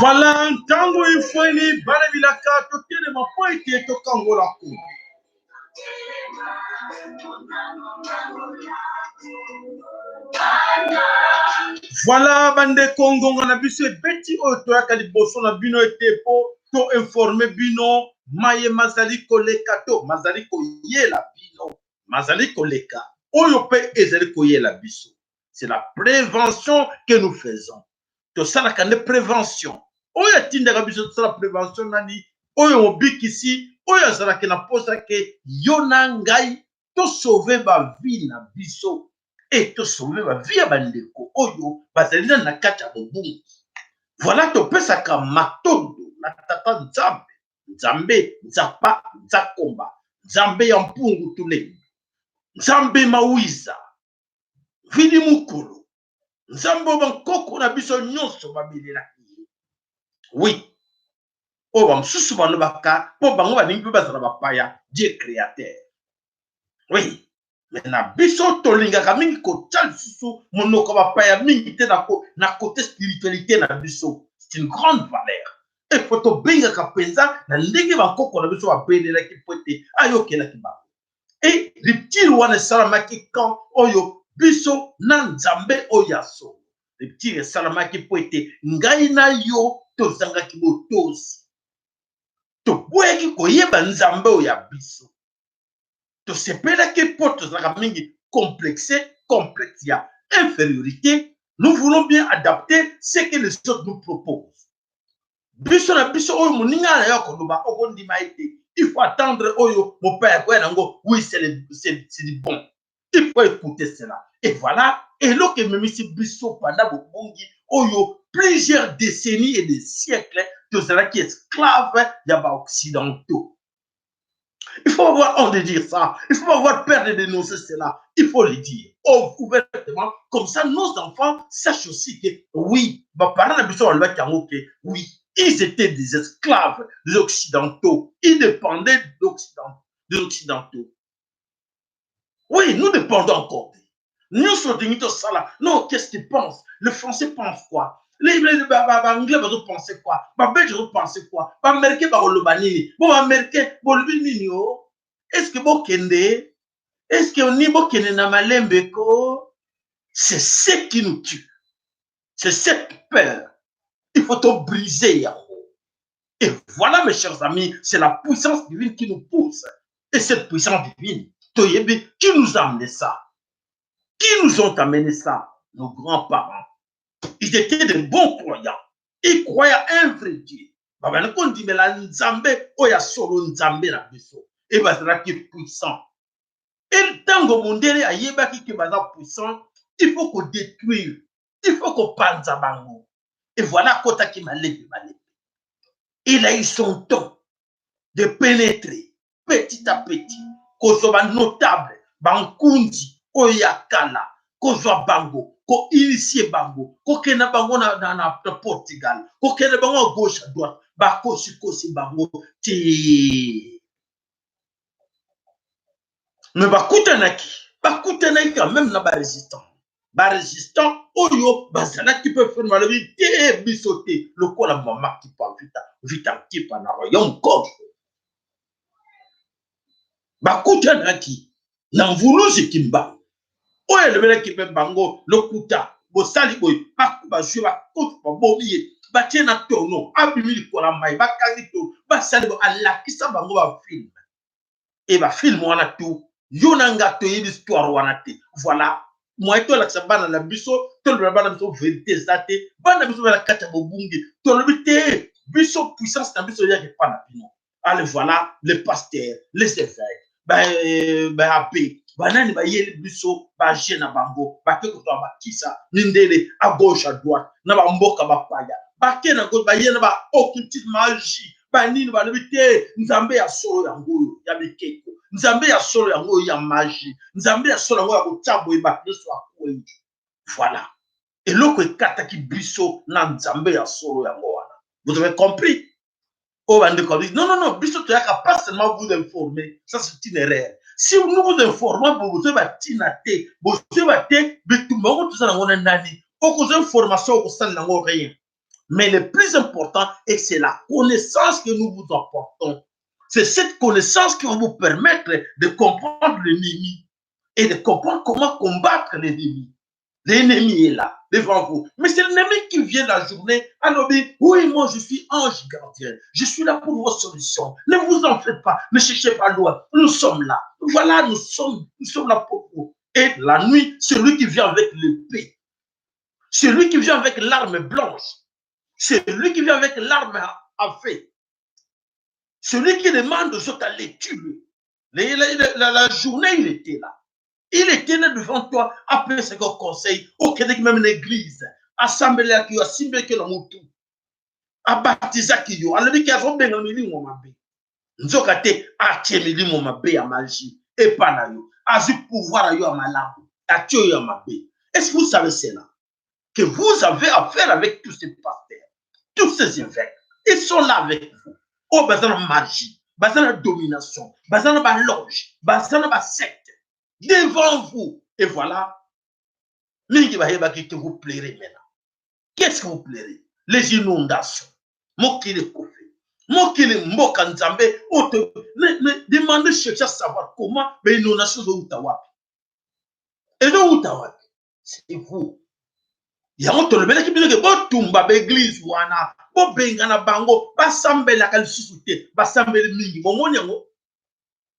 Voilà ntango efweni bana bilaka totelema mpo ete tokangola kuna. Voilà bandeko, ngonga na biso ebeti oyo toyaka liboso na bino ete mpo to informe bino maye mazali koleka to mazali koyela bino, mazali koleka oyo mpe ezali koyela biso. C'est la prévention que nous faisons. Tosalaka nde prévention. Oyo atindaka biso tosala prévention nani? Oyo mobikisi, oyo azalaki na mposa ke yo na ngai tosauve ba vie na biso e tosauve ba vie ya bandeko oyo bazali nani na kati ya bobungi. Voilà, topesaka matondo na Tata Nzambe, Nzambe Nzapa Nzakomba, Nzambe ya Mpungu Tulendo, Nzambe Mawiza, Vidi Mukulu, Nzambe oyo bankoko na biso nyonso babelelaki ye. Oui, oyo bamosusu balobaka mpo bango balingi mpe bazala bapaya, Dieu créateur. Oui, mais na biso tolingaka mingi kotya lisusu monoko bapaya mingi te na kote spiritualité na biso. C'est une grande valeur. E po tobengaka mpenza na ndenge bankoko na biso babelelaki mpo ete ayokelaki bango. E rupture wana esalamaki quand oyo biso na Nzambe oyo ya solo. Rupture esalamaki mpo ete ngai na yo tozangaki botosi, toboyaki koyeba Nzambe oyo ya biso, tosepelaki mpo tozalaka mingi complexe, complexe ya infériorité. Nous voulons bien adapter ce que les autres nous proposent. Biso na biso oyo moninga na yo akoloba okondima ye te, il faut attendre oyo mopaya koya nango. Oui, c'est du bon, il faut écouter cela. Et voilà eloko ememisi biso pendant bobongi oyo plusieurs décennies et des siècles tozalaki esclave ya baoccidentaux. Il faut avoir honte de dire ça. Il faut avoir peur de dénoncer cela. Il faut le dire ouvertement. Comme ça, nos enfants sachent aussi que oui, bah, parents na biso balobaki yango ke oui, ils étaient des esclaves des Occidentaux. Ils dépendaient des Occidentaux. Oui, nous dépendons encore. Nyonso tolingi tosala. Non, qu'est-ce qu'ils pensent? Le Français pense quoi? Les Baanglais bazopense quoi? Babelge bazopense quoi? Baaméricain bakoloba nini? Bo baaméricain bolobi nini? O est ce que bokende, est ce que oni bokende na malembe ko? C'est ce qui nous tue, c'est cette peur. Il faut to briser yango. Et voilà, mes chers amis, c'est la puissance divine qui nous pousse. Et cette puissance divine, toyebi qui nous a amené ça, qui nous ont amené ça? Nos grands-parents. Ils étaient de bons croyants, ils croyaient à un vrai Dieu. Babandi kondimela Nzambe oyo ya solo, Nzambe na biso, e bazalaki puissant. E ntango mondele ayebaki ke baza puissant, il faut kodétruire, il faut kopanza bango. Et voilà, akotaki malembe malembe. Il a eu son temps de pénétrer petit à petit, kozwa banotable, bankundi oyo ya kala, kozwa bango, koinitie bango, kokende bango na Portugal, kokende bango à gauche, à droite, bakosikosi bango te. Me bakutanaki quand même na barésistant, barésistant oyo bazalaki mpe ferme, balobi te, biso te, lokola mama Kipa Vita, Vita Kipa na royaume Congo. Bakutanaki na Mvuluzi Kimbangu oyo elobelaki mpe bango lokuta, bosali boye, bazwi, bakutu babomi ye, batie na tono, abimi likolo ya mai, bakangi to basali bo, alakisa bango bafilm. E bafilm wana tu, yo na nga toyebi histoire wana te. Voilà, moyen tolakisa bana na biso, tolobela bana biso vérité eza te. Bana biso bana kati ya bobungi, tolobi te biso puissance na biso eyaki epa na bino. Allez, voilà, les pasteurs, les évêques, baabbé, banani bayeli biso baje na bango, bake kozwa bakisa mindele à gauche, à droite, na bamboka bapaya, bake na baye na baoccultisme, magie, banini. Balobi te, Nzambe ya solo yango oyo ya bikeko. Nzambe ya solo yango oyo ya magie, Nzambe ya solo yango ya kotia boye bato nyonso bakwei. Voilà. Eloko ekataki biso na Nzambe ya solo yango wana. Vous avez compris? Oyo bandeko balobi non, non, non, biso toyaka pas seulement vous informer, ça c'est une erreur. Si nous vous informons, bozoyeba ntina te, bozoyeba te bitumba yango toza nango na nani, okozwa information okosalela yango rien. Mais le plus important, et c'est la connaissance que nous vous apportons. C'est cette connaissance qui va vous permettre de comprendre l'ennemi et de comprendre comment combattre l'ennemi. L'ennemi est là, devant vous. Mais c'est l'ennemi qui vient la journée. Alors, oui, moi, je suis ange gardien. Je suis là pour vos solutions. Ne vous en faites pas. Ne cherchez pas loin. Nous sommes là. Voilà, nous sommes là pour vous. Et la nuit, celui qui vient avec l'épée, celui qui vient avec l'arme blanche, celui qui vient avec l'arme à feu, celui qui demande aux autres d'aller tuer. La journée, il était là. Il était là devant toi, après ce conseil, au Québec, même l'église, assemblée yo, asimbeki na mutu, abatizaki yo, alobiki azobenga milimo mabe. Nzoka te atie milimo mabe ya magie epa na yo, azwi pouvoir yo ya malamu, atie oyo ya mabe. Est-ce que vous savez cela? Que vous avez affaire avec tous ces pasteurs, tous ces évêques. Ils sont là avec vous. Oh, baza na magie, baza na domination, baza na baloge, baza na basecte devant vous. Et voilà, mingi bayebaki te. Vous pleurez maintenant. Qu'est-ce que vous pleurez? Les inondations. Mokili ekufi. Mokili mboka Nzambe oyo, demandez, chercher à savoir comment bainondation ezowuta wapi. Ezowuta wapi? C'est vous. Yango tolobelaki bino ke botumba baeglise wana, bobengana bango, basambelaka lisusu te, basambeli mingi. Bomoni yango,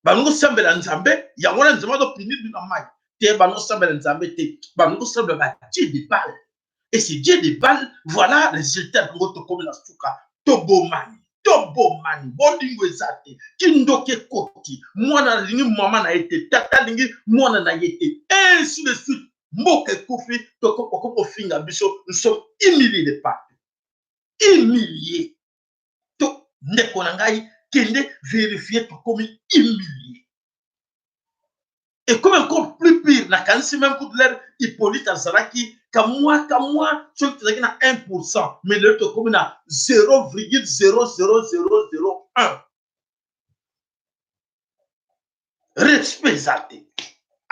bango kosambela Nzambe yango wana, Nzambe azopini bino na mai te. Bango kosambela Nzambe te, bango kosambela badieu de Baal. Et ce dieu de Baal, voilà résultat yango. Tokomi na suka, tobomani, tobomani, bolingo eza te, kindoki ekoti, mwana alingi mama na ye te, tata alingi mwana na ye te, ainsi de suite. Mboka ekufi, okoki kofinga biso. Nous sommes humiliés de partout, humiliés. To ndeko na ngai, kende vérifier, tokomi humilié. Ekomi encore plus pire. Nakanisi même kutu l'heure Hippolyte azalaki kamwa kamwa, soki tozalaki na 1, mais lelo tokomi na 0,00001. Respect eza te.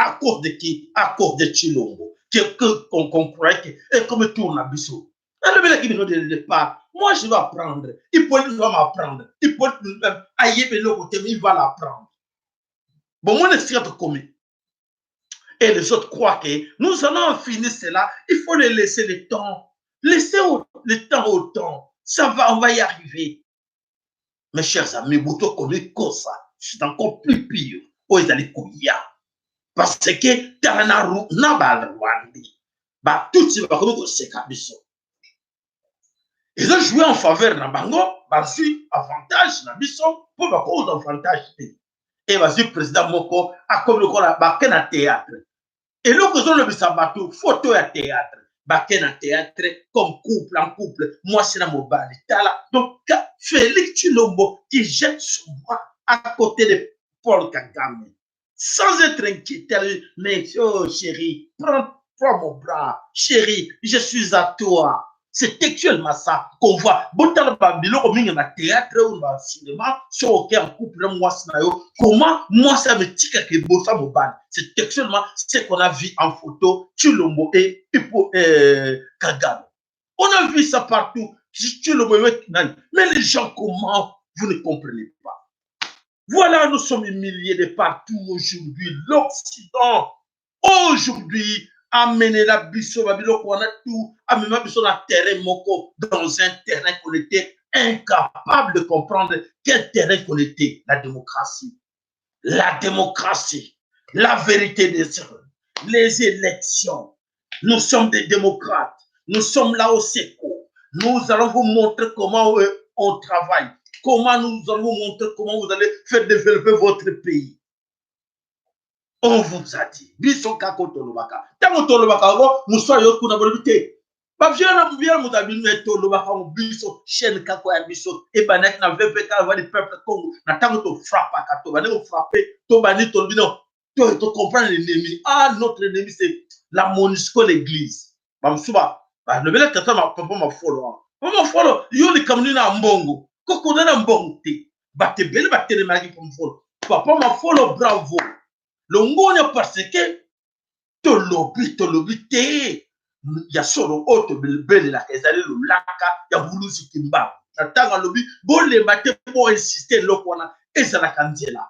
À cause de qui? À cause de Tshilombo, que qu'on croyait que ekomi tour na biso. Alobelaki bino dès le départ: moi, je vais apprendre, Hippolyte va m'apprendre. Hippolyte lui-même ayebi eloko te, mais il va l'apprendre. Bon, mona esika tokomi. Et les autres croient que nous allons en finir cela. Il faut les laisser le temps. Laissez le temps au temps. Ça va, on va y arriver. Mes chers amis, botokomi kosa, c'est encore plus pire. Oyo ezali koya. Parce que tala na Barwandais, Batutsi bakomi koseka biso. Ils ont joué en faveur na bango, bazwi avantage na biso mpo bakozwa avantage te. E bazwi président moko akomi lokola bake na théâtre. Eloko ezolobisa bato, photo ya théâtre, bake na théâtre comme couple, en couple, mwasi na mobali. Tala donc Félix Tshilombo qui jette son bras à côté de Paul Kagame sans être inquiété. Mais oh chérie, prends, prends mon bras, chérie, je suis à toi. C'est textuellement ça qu'on voit. Botala babiloko mingi na théâtre ou na cinéma, soki oke en couple na mwasi na yo, comment mwasi ametikaka ebosa mobali. C'est textuellement ce qu'on a vu en photo, Tshilombo et Kagame. On a vu ça partout, Tshilombo et nani. Mais les gens, comment vous ne comprenez pas? Voilà, nous sommes humiliés de partout aujourd'hui. L'Occident aujourd'hui amenela biso babiloko wana tout, amema biso na terrain moko, dans un terrain qu'on était incapable de comprendre quel terrain qu'on était. La démocratie, la démocratie, la vérité des urnes, les élections. Nous sommes des démocrates, nous sommes là au secours. Nous allons vous montrer comment on travaille, comment nous allons vous montrer comment vous allez faire développer votre pays. On vous a dit, biso kaka tolobaka, ntango tolobaka yango, mosu ayo kuna bolobi te. Bavieux na vieux moto abimi, me tolobaka ngo biso chaîne kako ya biso ebandaki na VPK, la Voix du Peuple Congo. Na ntango tofrappaka, tobandi kofrapper, tobandi, tolobi non, to comprendre l'ennemi. Ah, notre ennemi, c'est la MONUSCO, l'église. Bamosusu balobelaki ata papa Mafolo wana. Papa Mafolo, yo likambo nini na mbongo? Kokoda na mbongo te. Bato ebele batelemaki papa Mafolo. Papa Mafolo, bravo, longonya, parce que tolobi, tolobi te ya solo. Oyo tobelelaka ezali lolaka ya Mvuluzi Kimbangu. Na ntango alobi bolemba te, boinsiste, eloko wana ezalaka nzela.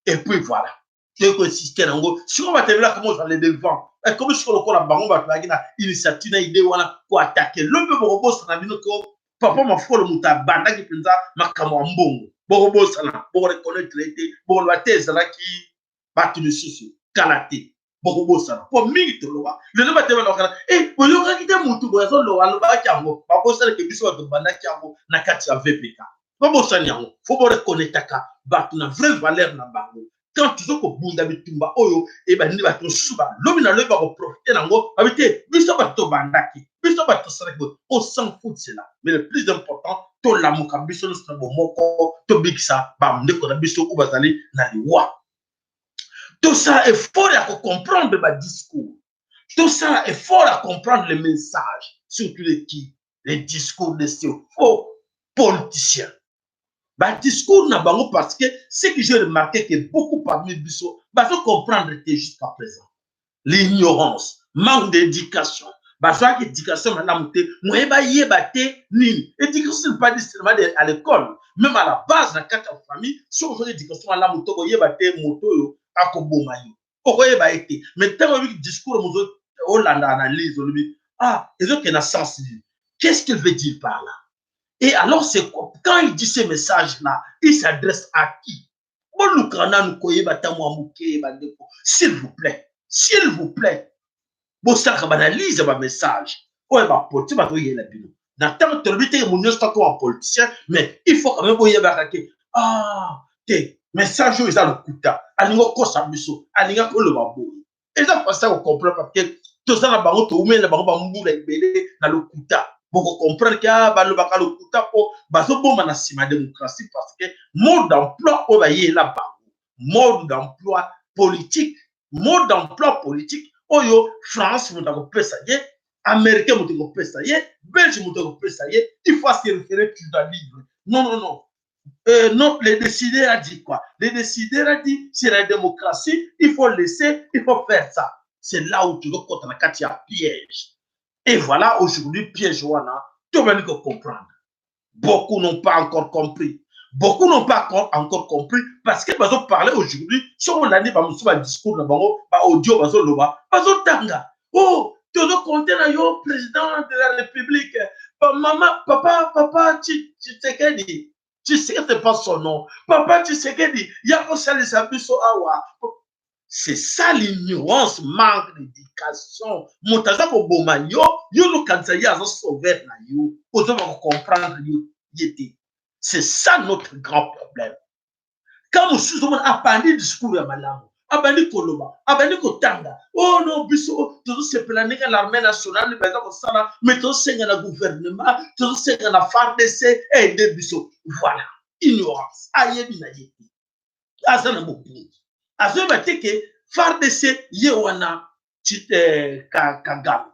Et puis voilà, toyei koinsiste nango. Sikoyo bato ebelaka mozala devant, ekomi sikoyo lokola bango bato bayaki na initiative, na idée wana, koattaquer. Lobi bokobosana bino ko papa Mafolo moto abandaki mpenza makambo ya mbongo. Bokobosana, bokoreconnaître ete bokoloba te ezalaki bato misusu. Kala te bokobosana, mpo mingi toloba. Lelo bato balobaka e boyokaki te, motu boye azoloba, alobaki yango. Babosanaki biso bato bandaki yango na kati ya VPK, babosani yango. Faut boreconnaîtraka bato na vraie valeur na bango. Quand toza kobunda bitumba oyo ebandi, bato mosusu balobi na lobi bakoprofiter nango, babi te biso bato tobandaki, biso bato tosalaki boye. On s'en fout de cela, mais le plus important, tolamuka biso nyonso na bomoko, tobikisa bandeko na biso oyo bazali na liwa. Tosala effort ya kocomprendre badiscours, tosala effort ya comprendre le message, surtout les qui les discours de ces faux politiciens, badiscours na bango, parce que ce que j'ai remarqué, que beaucoup parmi biso bazo comprendre te jusqu'à présent. L'ignorance, manque d'éducation. Bazwaki éducation malamu te, moye bayeba te nini éducation. Ce n'est pas dit seulement à l'école, même à la base, na kati ya famille. Soki ozwaki éducation malamu te, okoyeba te moto oyo akoboma yo, okoyeba ye te. Mais ntango oyebi discours mozo olanda analyse, olobi: ah, ezokende na sens nini? Qu'est-ce qu'il veut dire par là? Et alors, c'est quoi? Quand il dit ce message là, il s'adresse à qui? Boluka nanu koyeba ta mwa moke, bandeko. S'il vous plaît, s'il vous plaît, bosalaka baanalyse ya bamessage oyo bapolitique bakoyela bino. Na ntango tolobi teke mo nyonso takoma politicien, mais il faut quand même boyebaka ke ah te, message oyo eza lokuta, alingi okosa biso, alingi akoloba boye. Eza facile kocomprendre parce que toza na bango, toumeli na bango bambula ebele na lokuta. Bokocomprendre ke ah, balobaka lokuta mpo bazobomba na nsima démocratie, parce que mode d'emploi oyo bayela bango, mode d'emploi politique, mode d'emploi politique oyo France moto akopesa ye, Américain moto akopesa ye, Belge moto akopesa ye. Il faut se référer toujours à livre. Non, non, non. Non, le décideur a dit quoi? Le décideur a dit, c'est la démocratie, il faut laisser, il faut faire ça. C'est là où tu dois dans la piège. Et voilà, aujourd'hui, piège wana, tout le monde peut comprendre. Beaucoup n'ont pas encore compris. Beaucoup n'ont pas encore compris parce que bazo parler aujourd'hui, sur l'année, ba discours na bango, ba audio bazo loba, bazo tanga. Oh, tozo compter na yo président de la République. Maman, papa, papa Tshisekedi. Tshisekedi, c'est pas son nom. Papa Tshisekedi, ya kosalisa biso awa. C'est ça l'ignorance, manque d'éducation. Moto aza koboma yo, yo lokanisa ye aza sauveur na yo. Ozoba kocomprendre yo ye te. C'est ça notre grand problème. Quand mosusu omona abandi discours ya malamu, abandi koloba, abandi kotanga: oh non, biso tozosepela ndenge l'armée nationale baza kosala, mais tozosenga na gouvernement, tozosenga na FARDC aide biso. Voilà ignorance. Ayebi na ye te, aza na mobungi, azoyeba te ke FARDC ye wana Kagame,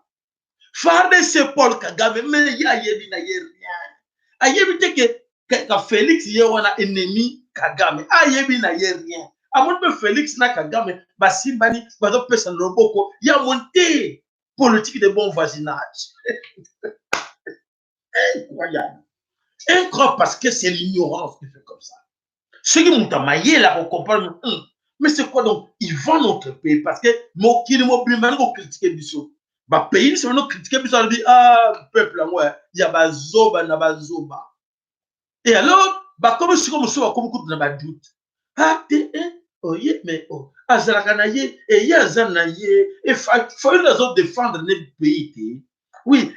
FARDC Paul Kagame. Mais ye ayebi na ye rien. Ayebi te ke ka Félix ye wana ennemi Kagame. Ayebi na ye rien. Amoni mpe Félix na Kagame basimbani, bazopesa na loboko. Ya moni te, politique de bon voisinage. Incroyable, incroyable, parce que c'est l'ignorance qui fait comme ça. Soki moto amayele akocomprendre. Mais c'est quoi donc? Ils vendent notre pays, parce que mokili mobimba ndenge ocritiquer biso, bapays nyonso bano critiquer biso, alobi: ah, peuple yango ya bazoba na bazoba. Et alors bakomi sikoyo, mosusu bakomi kutu na badoute: ah te, oye, mais oh, azalaka na ye, eye aza na ye, Fayulu azodéfendre ne pays te. Oui,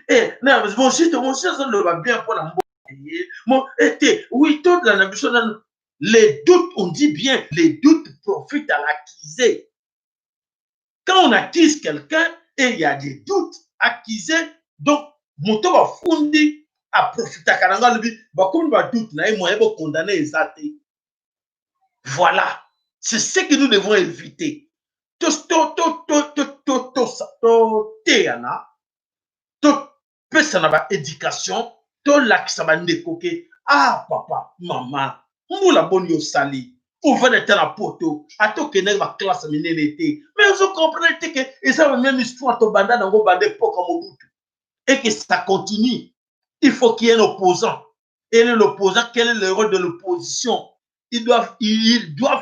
mosusu mosusu azoloba bien mpona mboka ye mo te. Oui, todala na biso nanu. Les doutes, on dit bien, les doutes profitent à l'accusé. Quand on accuse quelqu'un et il y a des doutes accusés, donc Moto bafundi aprofitaka na ngai, alobi bakomi badoute na ye, moyen bokondane eza te. Voilà, c'est ce que nous devons éviter. Toteyana, topesa na baéducation, tolakisa bandeko ke ah, papa, mama, mbula boni osali, ovanda te na poto, ata okendaki baclasse minene te, mais ozocomprendre te ke eza ba même histoire tobanda nango banda epoka Mobutu et que ça continue. Il faut qu'il y ait un opposant. Et l'opposant, quel est le rôle de l'opposition? Il doit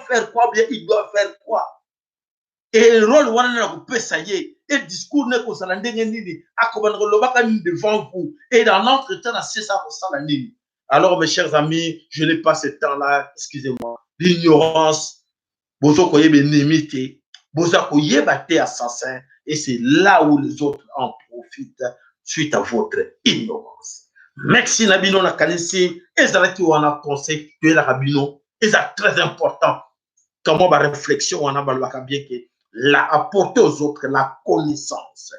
faire quoi? Bien, il doit faire quoi? Et rôle wana na kopesa ye e discours ne kozala ndenge nini, akobanda kolobaka nini devant vous et dans l'entretien na sesa kosala nini? Alors, mes chers amis, je n'ai pas ce temps là, excusez-moi. L'ignorance, bozo koyeba ennemi te, boza koyeba te assassin, et c'est là où les autres en profitent suite à votre ignorance. Merci na bino. Nakanisi ezalaki wana conseil toyelaka bino, eza très important. Comment baréflexion wana balobaka bien ke la apporter aux autres la connaissance,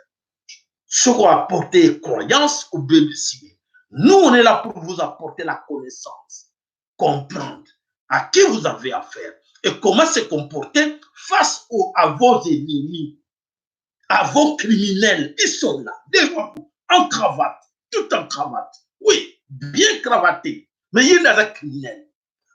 soko apporter croyance obebisi. Nous, on est là pour vous apporter la connaissance, comprendre à qui vous avez affaire et comment se comporter face à vos ennemis, à vos criminels. Ils sont là devant vous, en cravate, tout en cravate, oui, bien cravaté, mais il est un criminel,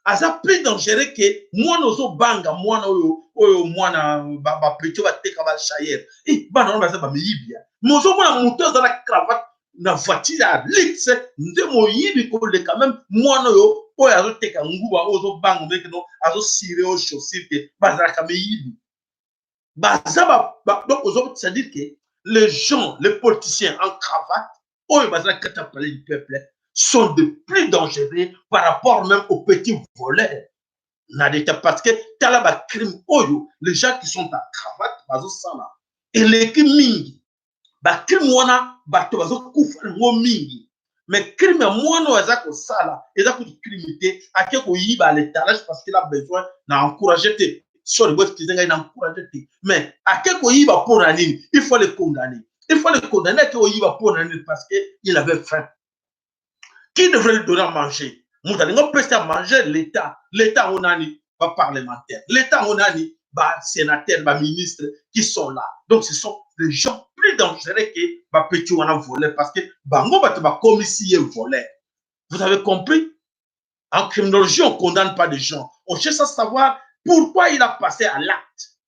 aza plus dangereux ke mwana ozobanga, mwana oyo mwana bapetits bateka bashayere. Bana wana baza bamiyibi. Mais ozomona moto aza na cravate na voiture ya luxe nde moyibi koleka même mwana oyo azoteka nguba, oyo ozobanga ndenge no azosire oyo chaussure te. Bazalaka miyibi, baza ba, donc c'est-à-dire que les gens, les politiciens en cravate oyo baza na kati ya palais du peuple sont de plus dangereux par rapport même aux petits voleurs na d'état, parce que tala bacrime oyo les gens qui sont en cravate bazosala eleki mingi. Bacrime wana, bato bazokufa yango mingi, mais crime ya mwana oyo aza kosala eza kutu crime te. Ake koyiba à l'étalage parce qu'il a besoin. Na encourage te, sorry, bo excuse ngai, na encourage te, mais ake koyiba mpo na nini? Il faut le condamner, il faut le condamner. Ake koyiba mpo na nini? Parce que il avait faim. Qui devrait lui donner à manger? Moto alingi opesa à manger, l'État. L'État yango nani? Baparlementaire. L'État yango nani? Basénateur, baministre qui sont là. Donc ce sont des gens plus dangereux que bapetits wana voleur, parce que bango bato bakomisi ye voleur. Vous avez compris? En criminologie, on condamne pas des gens, on cherche à savoir pourquoi il a passé à l'acte.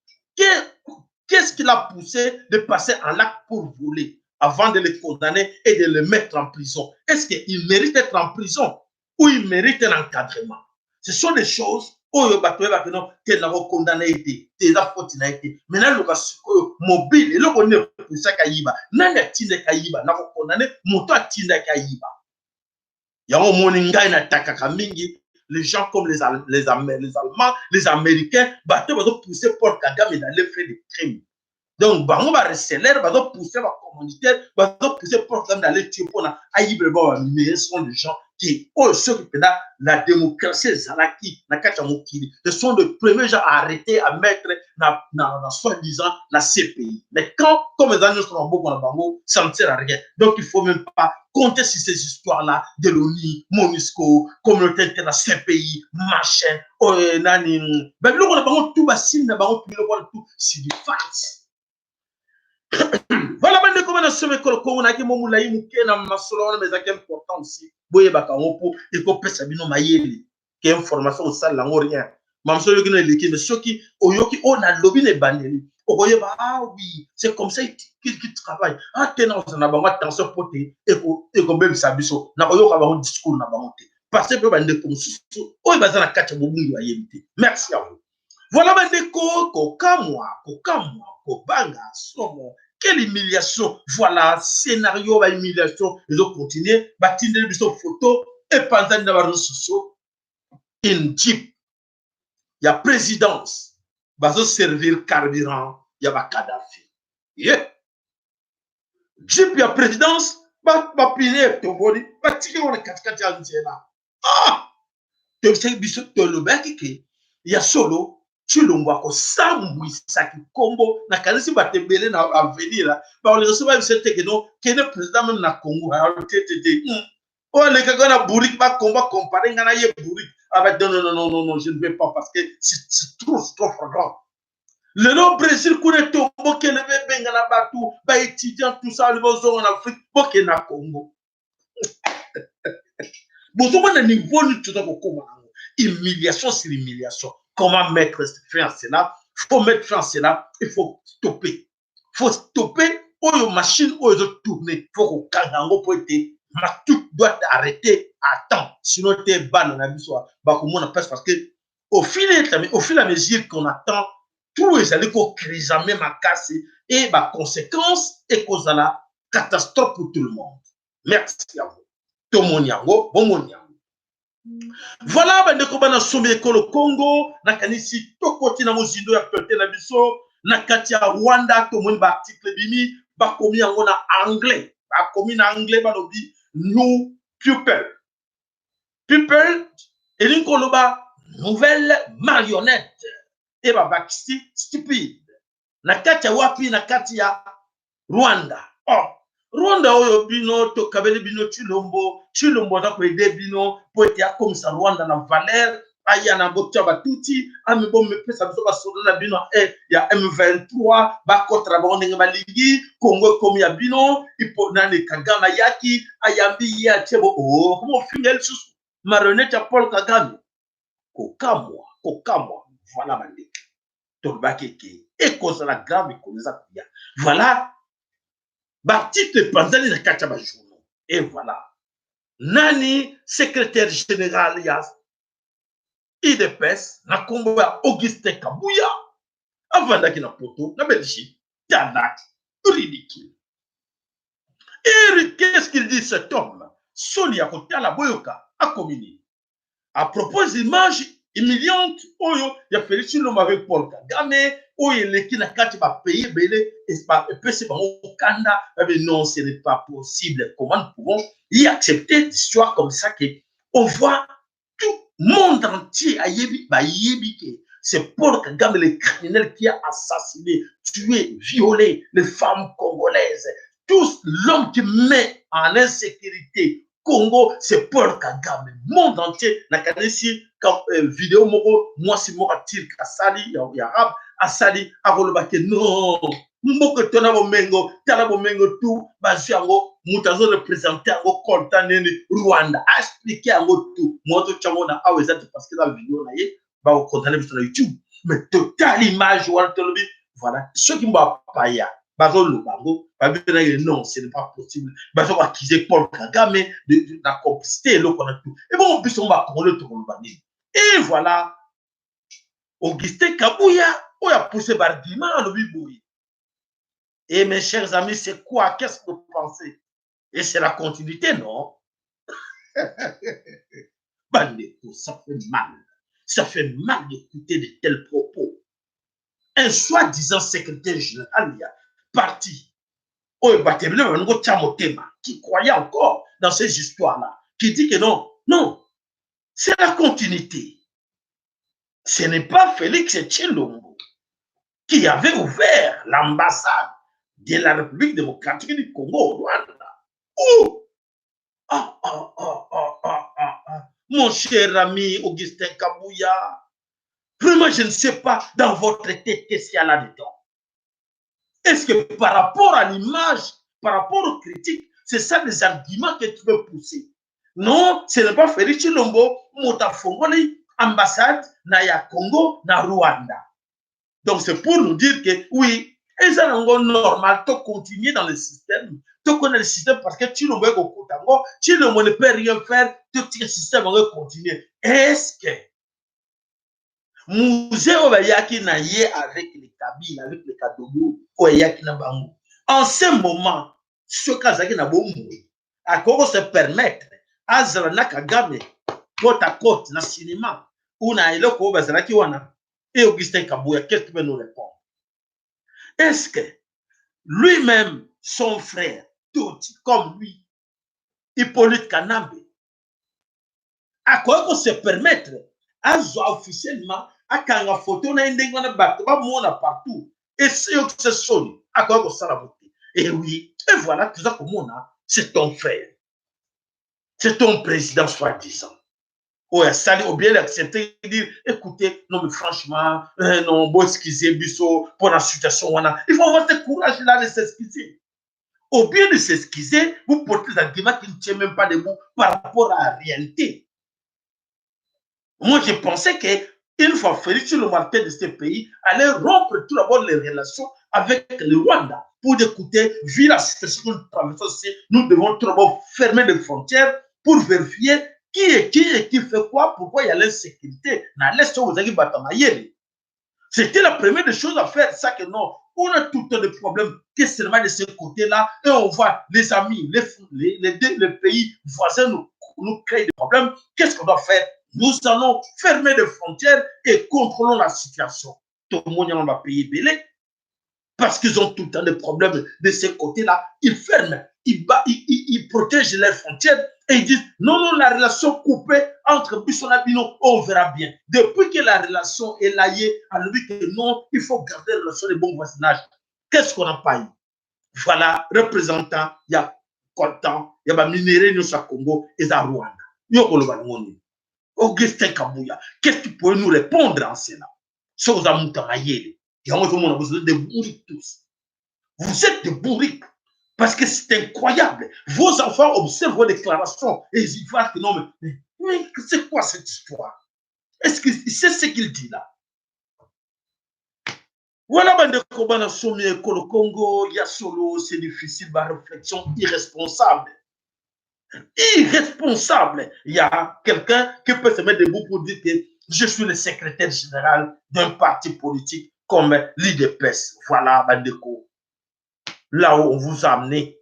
Qu'est-ce qui l'a poussé de passer à l'acte pour voler, avant de le condamner et de le mettre en prison? Est-ce qu'il mérite d'être en prison ou il mérite un encadrement? Ce sont des choses oyo bato oyebaka no te. Na kokondana ye te te, eza foti na ye te. Mais naluka sikoyo mobile, eloko nini epusaki ayiba, nani atindaki ayiba, na kokondane moto atindaki ayiba. Yango omoni ngai natakaka mingi les gens comme les Allemands, les Américains, bato bazopousse Paul Kagame d'aller faire des crimes. Donc bango bareceleurs bazopousse, bacommanditaire bazopousse Paul Kagame d'aller tuer mpona ayibela ba baminerais. Sont des gens qui oyo soki mpenza la démocratie ezalaki na kati ya mokili, ce sont les premiers gens à arrêter, à mettre na soi-disant la CPI. Mais quand comme eza nyonso na maboko na bango, ça ne sert à rien. Donc il faut même pas compter sur ces histoires-là de l'ONU, MONUSCO, communauté internationale, CPI, machin, oyo nani, babiloko na bango tout, basini na bango, biloko wana tout, c'est du farce. Voilà, bandeko bana somo ekolo Kongo, nayaki mo molai moke na masolo wana, mais ezalaki important aussi boyebaka yango mpo ekopesa bino mayele ke information osalela yango rien. Mamoso oyoki no eleki, mais soki oyoki oyo nalobi na ebandeli, okoyeba: ah oui, c'est comme ça qu'il travaille. Ah te, na kozala na bango attention mpo te ekobebisa biso na koyoka bango discours na bango te, parce que mpe bandeko mosusu oyo baza na kati ya bobungi bayebi te. Merci à vous. Voilà, bandeko, kokamwa, kokamwa, kobanga, somo, quelle humiliation! Voilà, scénario bahumiliation ezocontinue. Batindeli biso photo, epanzani na baréseaux sociaux, une jeep ya présidence bazoservir carburant ya bakadafi. Ye jeep ya présidence, bapine etoboli, batiki wana katikati ya nzela. Ah, toyebisaki biso, tolobaki ke ya solo. Tshilombo akosambwisa kikombo. Nakanisi bato ebele na avenir bakolinga so bayebisa te que non, kende président même na Congo te te te. Oyo alekaka na bourrique, bakomba compare nga na ye bourrique aba. Non, non, non, non, non, je ne vais pas parce que c'est trop, c'est trop flagrant. Lelo Brésil kuna etombokende, bebenga na bato baétudiant, tout ça, bozonga na Afrique, bokende na Congo. Bozomona niveau nini toza kokóma nango? Humiliation sur humiliation. Comment mettre fin à cela? Faut mettre fin à cela. Il faut stopper, faut stopper oyo machine oyo ezotourne. Faut kokanga yango mpo ete tout doit arrêter à temps, sinon te bana na biso bakomona place, parce que au fil à mesure qu'on attend tout, ezali kocreusame makasi et baconséquence ekozala catastrophe pour tout le monde. Merci à vous. Tomoni yango, bomoni yango. Voilà, bandeko bana sombi ekolo Congo, nakanisi tokoti na mozindo ya actualité na biso. Na kati ya Rwanda, tomoni baarticle ebimi, bakomi yango na anglais, bakomi na anglais, balobi "new puppet". Puppet elingi koloba nouvelle marionnette e babakisi stupide. Na kati ya wapi? Na kati ya Rwanda. Oh, Rwanda oyo bino tokabeli bino Tshilombo. Tshilombo aza koaider bino mpo ete akomisa Rwanda na valeur, aya na botia batuti ami, bomepesa biso basoda na bino ya M23, bakotela bango ndenge balingi. Kongo ekomi ya bino. Ipo nani Kagame ayaki, ayambi ye, atie bo oh, koma ofinga ye lisusu marionnette ya Paul Kagame. Kokamwa, kokamwa. Voilà, bandeko, tolobaki eke ekozala grave, ekolo eza koya. Voilà, baarticle epanzani na kati ya bajournaux. Et voilà, nani secrétaire général ya UDPS na nkombo ya Augustin Kabuya, avandaki na poto, na Belgique. Tala, ridicule. Et qu'est-ce qu'il dit, cet homme? Soni ya kotala. Boyoka akomi nini à propos image humiliante oyo ya Félix Tshilombo avec Paul Kagame, oyo eleki na kati bapays ebele, epesi bango kanda. Babe non, ce n'est pas possible. Comment nous pouvons y accepter d'histoire comme ça, que on voit tout monde entier ayebi, bayebi que c'est Paul Kagame, le criminel qui a assassiné, tué, violé les femmes congolaises, tous, l'homme qui met en insécurité Congo, c'est Paul Kagame. Monde entier nakanisi vidéo moko mwasi moko atirke asali ya arabe, asali akoloba ke non, mboka tona bomengo, tala bomengo tu bazwi yango, moto azoreprésente yango coltan nini, Rwanda. Aexplique yango tu moto tyango na awa eza te, parce que eza vidéo na ye, bakokondane biso na YouTube. Mais total image wana, tolobi voilà, soki mbo apaya bazoloba yango, babenaki non, ce n'est pas possible. Bazokoaccuser Paul Kagame na complicité eloko wana tu. Ebongo biso ngo bakongole tokoloba nini? Et voilà, Augustin Kabuya oyo apousse baargument, alobi boye. Et mes chers amis, c'est quoi? Qu'est-ce que vous pensez? Et c'est la continuité, non? Bandeko, ça fait mal, ça fait mal d'écouter de tels propos. Un soi-disant secrétaire général ya parti oyo bato ebele balingi kotia motema, qui croyait encore dans ces histoires-là, qui dit que non, non, c'est la continuité, ce n'est pas Félix Tshilombo qui avait ouvert l'ambassade de la République démocratique du Congo au Rwanda. Oh, ah, ah, ah, ah, ah, ah, ah. Mon cher ami Augustin Kabouya, vraiment, je ne sais pas dans votre tête qu'est-ce qu'il y a là-dedans. Est-ce que par rapport à l'image, par rapport aux critiques, c'est ça les arguments que tu veux pousser? Non, ce n'est pas Félix Tshilombo moto afongoli ambassade na ya Congo na Rwanda. Donc c'est pour nous dire que oui, eza nango normal to continuer dans le système, tokona le système, parce que Tshilombo ekokuta yango, Tshilombo ne peut rien faire, totika système yango econtinue. Est-ce que Mzee oyo bayaki na ye avec le Kabila, avec le Kadogo oyo eyaki na bango en ce moment, soki azalaki na bomoi, akoki kose permettre azala na Kagame côte à côte na cinéma ou na eloko oyo bazalaki wana? Et Augustin Kabuya, qu'est-ce qu'il peut nous répondre? Est-ce que lui-même, son frère Tutsi comme lui, Hippolyte Kanambe, akoki kose permettre azwa officiellement Akanga photo na ye ndenge wana, bato bamona partout, eseyokisa soni, akoki kosala mo te. Et oui, et voilà, toza komona, c'est ton frère, c'est ton président soi-disant oyo asali ou bien accepter, dire: écoutez, non mais franchement, non, bo excuser biso pour la situation wana. Il faut avoir ce courage là de s'excuser. Au bien de s'excuser, vous portez des arguments qui ne tiennent même pas debout par rapport à la réalité. Moi, je pensais que une fois Félix sur le marché de ce pays, allait rompre tout d'abord les relations avec le Rwanda pour écouter, vu la situation que nous traversons, nous devons tout d'abord fermer les frontières pour vérifier qui est qui et qui fait quoi, pourquoi il y a l'insécurité. C'était la première des choses à faire, ça que non. On a tout le temps des problèmes que seulement de ce côté-là, et on voit les amis, les pays voisins nous créent des problèmes. Qu'est-ce qu'on doit faire? Nous allons fermer les frontières et contrôlons la situation. Tout le monde va payer belé parce qu'ils ont tout le temps des problèmes de ce côté-là. Ils ferment, ils protègent leurs frontières et ils disent: non, non, la relation coupée entre biso na bino, on verra bien. Depuis que la relation est liée, à lui que non, il faut garder la relation de bon voisinage. Qu'est-ce qu'on n'a pas eu? Voilà, représentant, il y a coltan, il y a minerai au Congo et à Rwanda. Augustin Kabouya, qu'est-ce que tu peux nous répondre en cela? Soza Moutamayele, vous êtes des bourriques tous. Vous êtes des bourriques. Parce que c'est incroyable. Vos enfants observent vos déclarations et ils voient que non, mais c'est quoi cette histoire? Est-ce que c'est ce qu'il dit là? Voilà, bandeko bana somi ekolo Congo, ya solo, c'est difficile, ma réflexion irresponsable. Irresponsable. Il y a quelqu'un qui peut se mettre debout pour dire que je suis le secrétaire général d'un parti politique comme l'UDPS. Voilà, bandeko. Là où on vous a amené.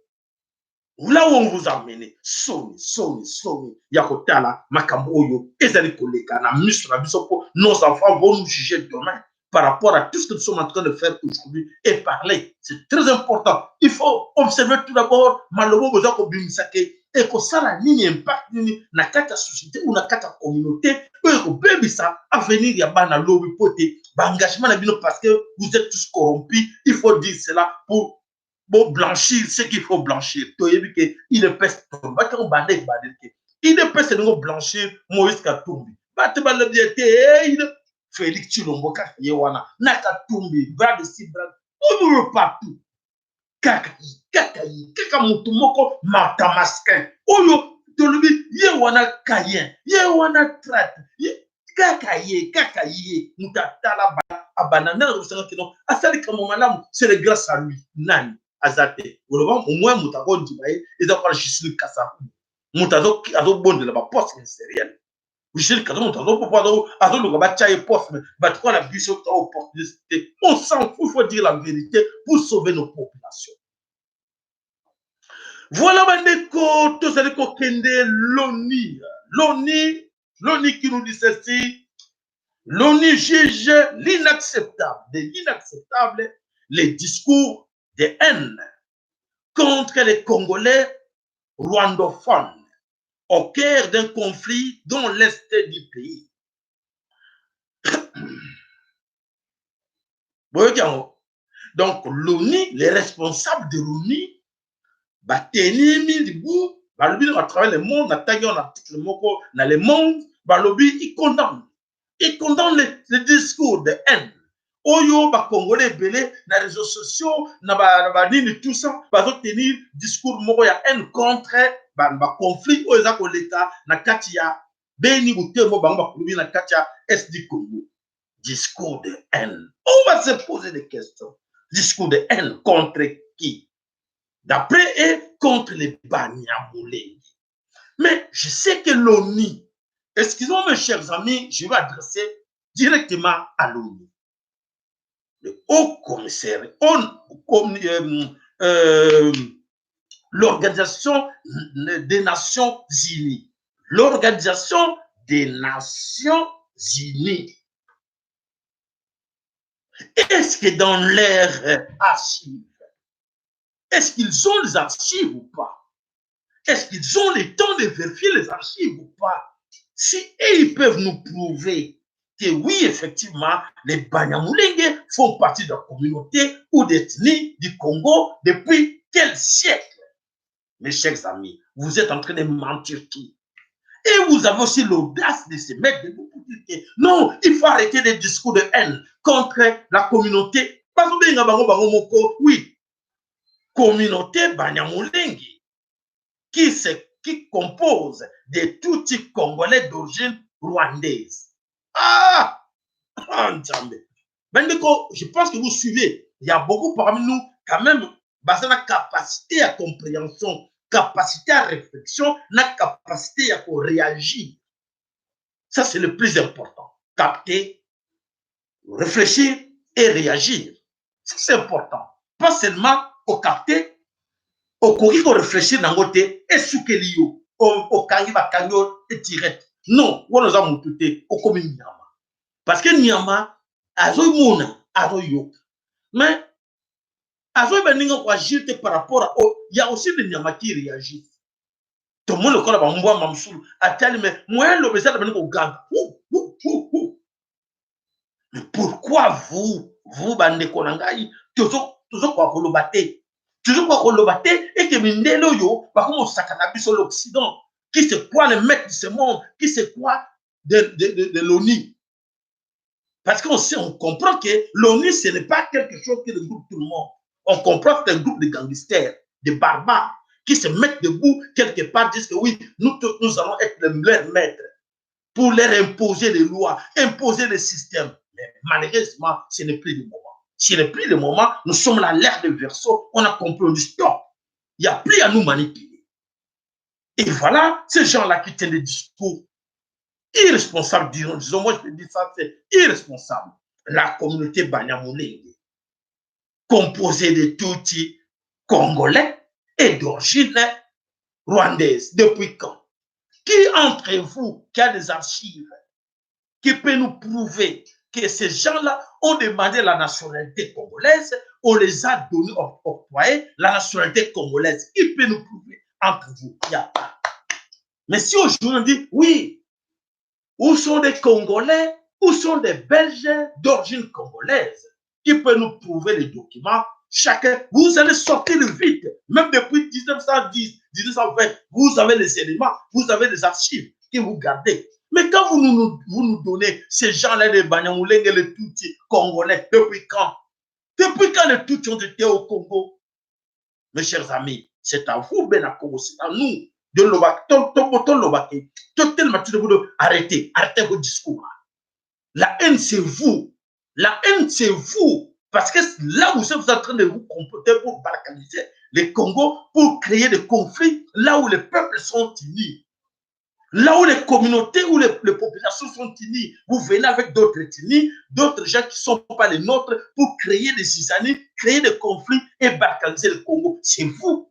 Là où on vous a amené. Soni, soni, soni. Ya kotala, makambo oyo, ezali koleka na miso na biso po nos enfants vont nous juger demain par rapport à tout ce que nous sommes en train de faire aujourd'hui et parler. C'est très important. Il faut observer tout d'abord malobo boza kobimisa ke ekosala nini, impact nini na kati ya société ou na kati ya communauté oyo ekobebisa avenir ya bana lobi, po te baengagement na bino, parce que vous êtes tous corrompus. Il faut dire cela pour bo blanchir ce qu'il faut blanchir. Toyebi ke UDPS batango banda ebandeli ke UDPS elingo blanchir Moïse Katumbi. Bato balobi ete Félix Tshilombo kaka ye wana na Katumbi, bras dessus, bras oyo partout, kaka ye, kaka ye, kaka motu moko matamasquin oyo tolobi ye wana caïn, ye wana traître, kaka ye, kaka ye moto atala abanda ndenge akosanga kino asali kambo malamu. C'est grâce à lui. Nani aza te oloba au moins moto akondima ye eza kola Justine Kasaku, moto azobondela baposte ministériel. Justine Kasaku, moto azoluka batya ye poste, mais bato kola biso ta opportunité, on s'en fout. Il faut dire la vérité pour sauver nos populations. Voilà, bandeko, tozali kokende. L'ONU, l'ONU, l'ONU qui nous dit ceci: l'ONU juge l'inacceptable, de l'inacceptable les discours de haine contre les Congolais rwandophones au cœur d'un conflit dans l'est du pays. Boyoki yango. Donc l'ONU, les responsables de l'ONU batelemi libu, balobi à travers le monde, natangi wana article moko na Le Monde, balobi il condamne le discours de haine oyo bakongolais ebele na réseaux sociaux na banini, tout ça, bazotenir discours moko ya haine contre baconflit oyo eza koleka na kati ya Beni, Butembo, bango bakolobi na kati ya est du Congo. Discours de haine, on va se poser des questions. Discours de haine contre qui? D'après eux, contre les Banyamulenge. Mais je sais que l'ONU, excusez-moi mes chers amis, je vais adresser directement à l'ONU, le haut commissaire, l'Organisation des Nations Unies. L'Organisation des Nations Unies. Est-ce que dans leurs archives, est-ce qu'ils ont les archives ou pas? Est-ce qu'ils ont le temps de vérifier les archives ou pas? Si eux, ils peuvent nous prouver Que oui, effectivement, les Banyamulenge font partie de la communauté ou d'ethnie du Congo depuis quel siècle? Mes chers amis, vous êtes en train de mentir qui? Et vous avez aussi l'audace de se mettre debout pour dire que non, il faut arrêter les discours de haine contre la communauté. Oui, communauté Banyamulenge qui compose des Tutsis congolais d'origine rwandaise. Ah! Ah, Nzambe. Bandeko, je pense que vous suivez. Il y a beaucoup parmi nous, quand même, baza na capacité à compréhension, capacité à réflexion, na capacité à réagir. Ça, c'est le plus important. Capter, réfléchir et réagir. Ça, c'est important. Pas seulement au capter, okoki réfléchir nango te, esukeli yo, okangi bakangi yo direct. Non, wana oza motu te, okomi nyama. Parce que nyama azomona, azoyoka. Mais azoyeba ndenge koagir te par rapport à, il y a aussi des nyama qui réagissent. Tomoni lokola bambwama mosusu atali, mais moyen loba eza na bandi koganga. Mais pourquoi vous, vous bandeko na ngai, tozokoka koloba te, tozokoka koloba te eke mindele oyo bakomosaka na biso, l'Occident qui se croit le maître de ce monde, qui se croit de l'ONU? Parce qu'on sait, on comprend que l'ONU, ce n'est pas quelque chose qui regroupe tout le monde. On comprend que c'est un groupe de gangsters, de barbares, qui se mettent debout quelque part, disent que oui, nous, nous allons être leurs maîtres pour leur imposer les lois, imposer le système. Mais malheureusement, ce n'est plus le moment. Ce n'est plus le moment. Nous sommes à l'ère de Verseau. On a compris, on dit stop. Il n'y a plus à nous manipuler. Et voilà, ces gens-là qui tiennent des discours irresponsables, disons, moi je te dis ça, c'est irresponsable. La communauté Banyamulenge, composée de Tutsis congolais et d'origine rwandaise. Depuis quand? Qui entre vous qui a des archives, qui peut nous prouver que ces gens-là ont demandé la nationalité congolaise, on les a donné, octroyé la nationalité congolaise? Qui peut nous prouver entre vous? Il n'y a pas. Mais si aujourd'hui on dit, oui, où sont des Congolais, où sont des Belges d'origine congolaise? Qui peut nous prouver les documents? Chacun, vous allez sortir le vide. Même depuis 1910, 1920, vous avez les éléments, vous avez les archives que vous gardez. Mais quand vous nous donnez ces gens-là, les Banyamulenge, les Tutsis congolais, depuis quand? Depuis quand les Tutsis ont été au Congo? Mes chers amis, c'est à vous, Bena Congo, c'est à nous de loba, arrêtez, arrêtez vos discours. La haine, c'est vous. La haine, c'est vous. Parce que là où vous êtes en train de vous comporter pour balkaniser le Congo, pour créer des conflits, là où les peuples sont unis, là où les communautés, où les populations sont unies, vous venez avec d'autres ethnies, d'autres gens qui ne sont pas les nôtres, pour créer des zizanies, créer des conflits et balkaniser le Congo. C'est vous.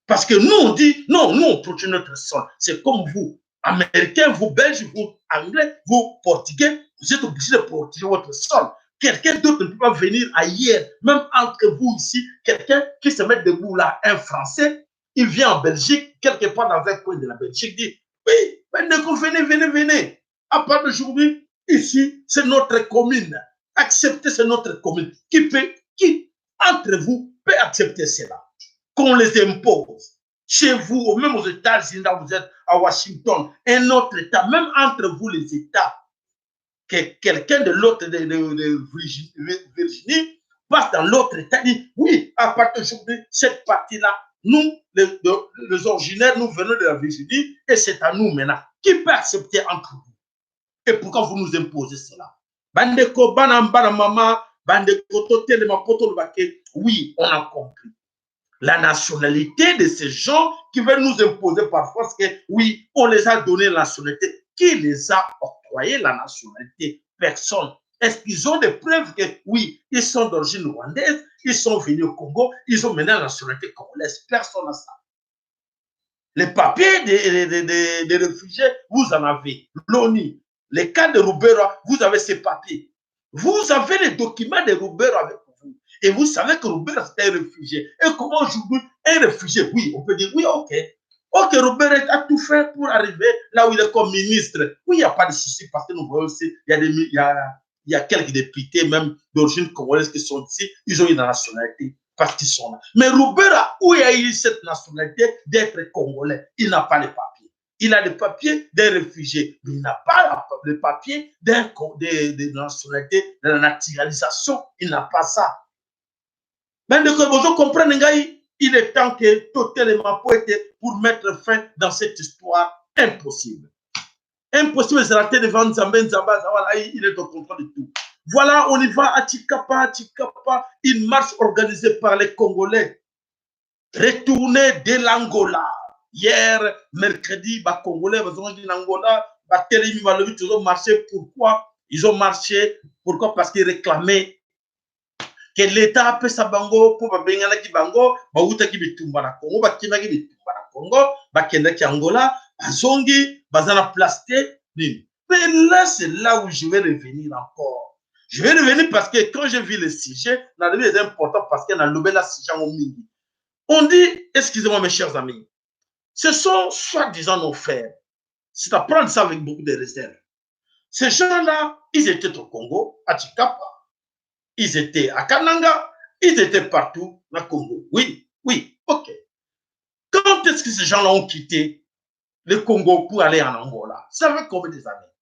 Parce que nous, on dit, non, nous, on protège notre sol. C'est comme vous, Américains, vous, Belges, vous, Anglais, vous, Portugais, vous êtes obligés de protéger votre sol. Quelqu'un d'autre ne peut pas venir ailleurs, même entre vous ici, quelqu'un qui se met debout là, un Français, il vient en Belgique, quelque part dans un coin de la Belgique, dit, oui, venez, venez, venez. À part d'aujourd'hui, ici, c'est notre commune. Acceptez, c'est notre commune. Qui, entre vous, peut accepter cela? Qu'on les impose. Chez vous, ou même aux États-Unis, là où vous êtes, à Washington, un autre État, même entre vous, les États, que quelqu'un de l'autre, de Virginie, passe dans l'autre État, dit, oui, à partir d'aujourd'hui, cette partie-là, nous, les originaires, nous venons de la Virginie, et c'est à nous maintenant. Qui peut accepter entre vous? Et pourquoi vous nous imposez cela? Bandeko, bana, bana, mama, bandeko, totelema, poto, oui, on a compris. La nationalité de ces gens qui veulent nous imposer parfois, c'est que oui, on les a donné la nationalité. Qui les a octroyé la nationalité? Personne. Est-ce qu'ils ont des preuves que oui, ils sont d'origine rwandaise, ils sont venus au Congo, ils ont maintenant la nationalité congolaise? Personne n'a ça. Les papiers des réfugiés, vous en avez. L'ONU, les cas de Ruberwa, vous avez ces papiers. Vous avez les documents de Ruberwa avec vous. Et vous savez que Ruberwa, c'est un réfugié. Et comment aujourd'hui, un réfugié, oui, on peut dire, oui, ok. Ok, Robert a tout fait pour arriver là où il est comme ministre. Oui, il n'y a pas de souci parce que nous voyons aussi, il y a, des, il y a, il y a quelques députés même d'origine congolaise qui sont ici, ils ont une nationalité parce qu'ils sont là. Mais Robert, où il a eu cette nationalité d'être congolais? Il n'a pas les papiers. Il a les papiers d'un réfugié, mais il n'a pas le papier de nationalité, de la naturalisation. Il n'a pas ça. Mais vous comprenez, il est temps que totalement pour mettre fin dans cette histoire impossible. Impossible, c'est raté devant Nzambe, Nzambe, il est au contrôle de tout. Voilà, on y va à Tshikapa, à Tshikapa, une marche organisée par les Congolais. Retournés de l'Angola. Hier, mercredi, bah, Congolais, ils ont Angola, bah, ils ont marché. Pourquoi? Ils ont marché. Pourquoi? Parce qu'ils réclamaient que l'État apesa bango mpo babenganaki bango, bautaki bitumba na Congo, bakimaki bitumba na Congo, bakendaki Angola, bazongi, baza na place te nini. Mais là, c'est là où je vais revenir encore. Je vais revenir parce que quand j'ai vu le sujet, nalobi est important parce que nalobela sujet yango mingi. On dit, excusez-moi, mes chers amis, ce sont soi-disant nos frères. C'est à prendre ça avec beaucoup de réserve. Ces gens-là, ils étaient au Congo, à Tshikapa, ils étaient à Kananga, ils étaient partout au Congo. Oui, ok. Quand est-ce que ces gens-là ont quitté le Congo pour aller en Angola? Ça fait combien des années?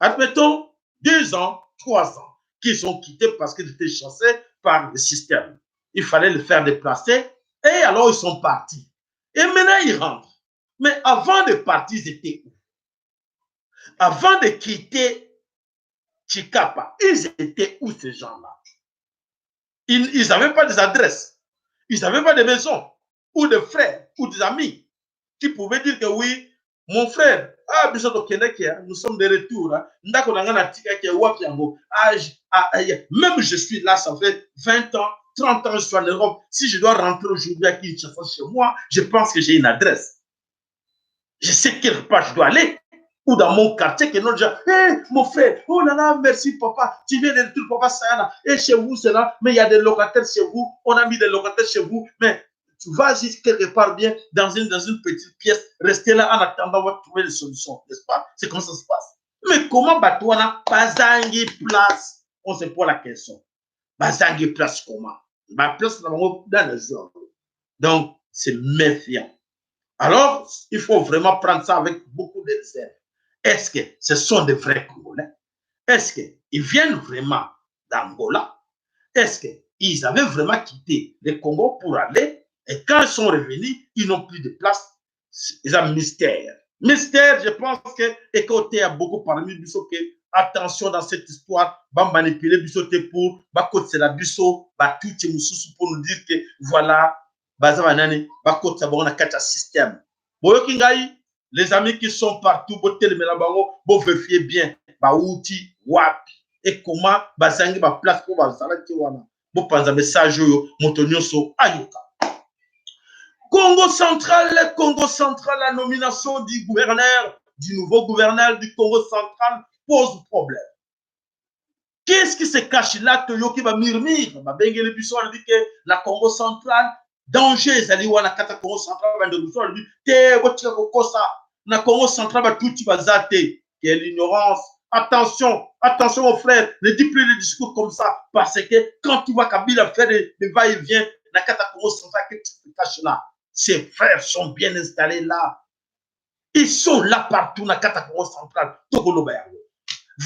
Admettons, 2 ans, 3 ans qu'ils ont quitté parce qu'ils étaient chassés par le système. Il fallait le faire déplacer et alors ils sont partis. Et maintenant, ils rentrent. Mais avant de partir, ils étaient où? Avant de quitter Tshikapa, ils étaient où, ces gens-là? Ils n'avaient pas des adresses. Ils n'avaient pas de maison ou de frères ou des amis qui pouvaient dire que oui, mon frère, ah, biso tokendaki, nous sommes de retour. Ndako na nga natikaki wapi yango? Ah, ah, même je suis là, ça fait 20 ans, 30 ans, je suis en Europe. Si je dois rentrer aujourd'hui à Kinshasa chez moi, je pense que j'ai une adresse. Je sais quelque part je dois aller. Ou dans mon quartier, que non, déjà, hé, mon frère, oh là là, merci papa, tu viens de retour, papa, ça là, et chez vous, c'est là, mais il y a des locataires chez vous, on a mis des locataires chez vous, mais tu vas juste quelque part bien dans une petite pièce, rester là en attendant de trouver des solutions, n'est-ce pas? C'est comme ça se passe. Mais comment bato wana bazangi place? On se pose la question. Bazangi place comment? Ba place dans le zone. Donc, c'est méfiant. Alors, il faut vraiment prendre ça avec beaucoup de réserve. Est-ce que ce sont des vrais Congolais? Est-ce qu'ils viennent vraiment d'Angola? Est-ce qu'ils avaient vraiment quitté le Congo pour aller? Et quand ils sont revenus, ils n'ont plus de place. C'est un mystère. Mystère, je pense que écoutez, il y a beaucoup parmi biso que attention dans cette histoire, va manipuler biso te pour bakotela biso batuti mususu pour nous dire que voilà, baza banani, bakotela bango na kati ya système. Boyoki ngai, les amis qui sont partout, botelemela bango, bo vérifier bien bauti wapi et comment bazangi ba place po bazalaki wana. Bopanza message oyo, moto nyonso ayoka. Congo central, Congo central, la nomination du gouverneur, du nouveau gouverneur du Congo central pose problème. Qu'est-ce qui se cache là? Toyoki ba murmure, babengeli biso, alobi ke la Congo central, danger ezali wana kata Congo central. Bandeko biso alobi te, botika kokosa, na Congo central batuti baza te. Quelle ignorance! Attention, attention mon frère, ne dis plus des discours comme ça, parce que quand tu vois Kabila faire des va-et-vient na kata Congo central, qu'est-ce qui se cache là? Ses frères sont bien installés là, ils sont là partout na kata Congo central. Tokoloba yango.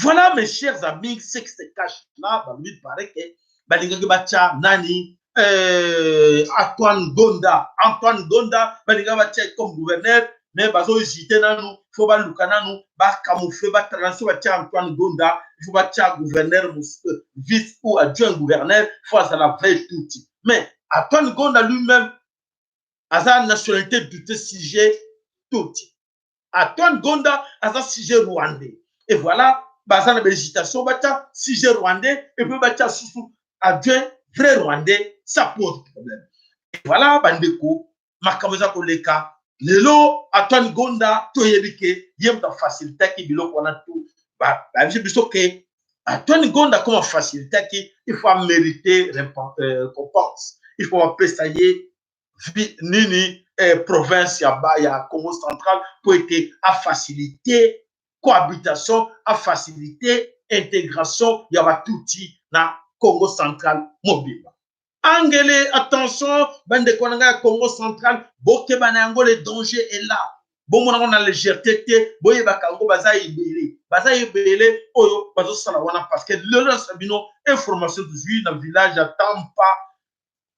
Voilà, mes chers amis, ce qui se cache là. Balobi paraît que balingaki batya nani, Antoine Gonda. Antoine Gonda, balingaki batya comme gouverneur, mais bazo hésiter nanu, faut baluka nanu, bacamoufler, batransfer, batya Antoine Gonda, il faut batya gouverneur, vice ou adjoint gouverneur, faut azala vrai tutsi. Mais Antoine Gonda lui-même, aza nationalité douteuse, sujet tutsi. Antoine Gonda aza sujet rwandais. Et voilà, baza na bahésitation, batya sujet rwandais et puis batya susu adjoint vrai rwandais, ça pose problème. Et voilà, bandeko, makambo eza koleka lelo. Antoine Gonda, toyebi ke ye moto afacilitaki biloko wana tu. Bayebisi biso ke Antoine Gonda, comme afacilitaki, il faut amériter récompense, il faut bapesa ye nini, province ya Congo Central mpo ete afacilite cohabitation, afacilite intégration ya Batutsi na Congo Central mobimba. Angele, attention, bandeko na ngai ya Congo Central, bokeba na yango, le danger est là. Bomona yango na légèreté te, boyebaka yango, baza ebele, baza ebele oyo bazosala wana, parce que lelo nasa bino information tozwi na village ya Tampa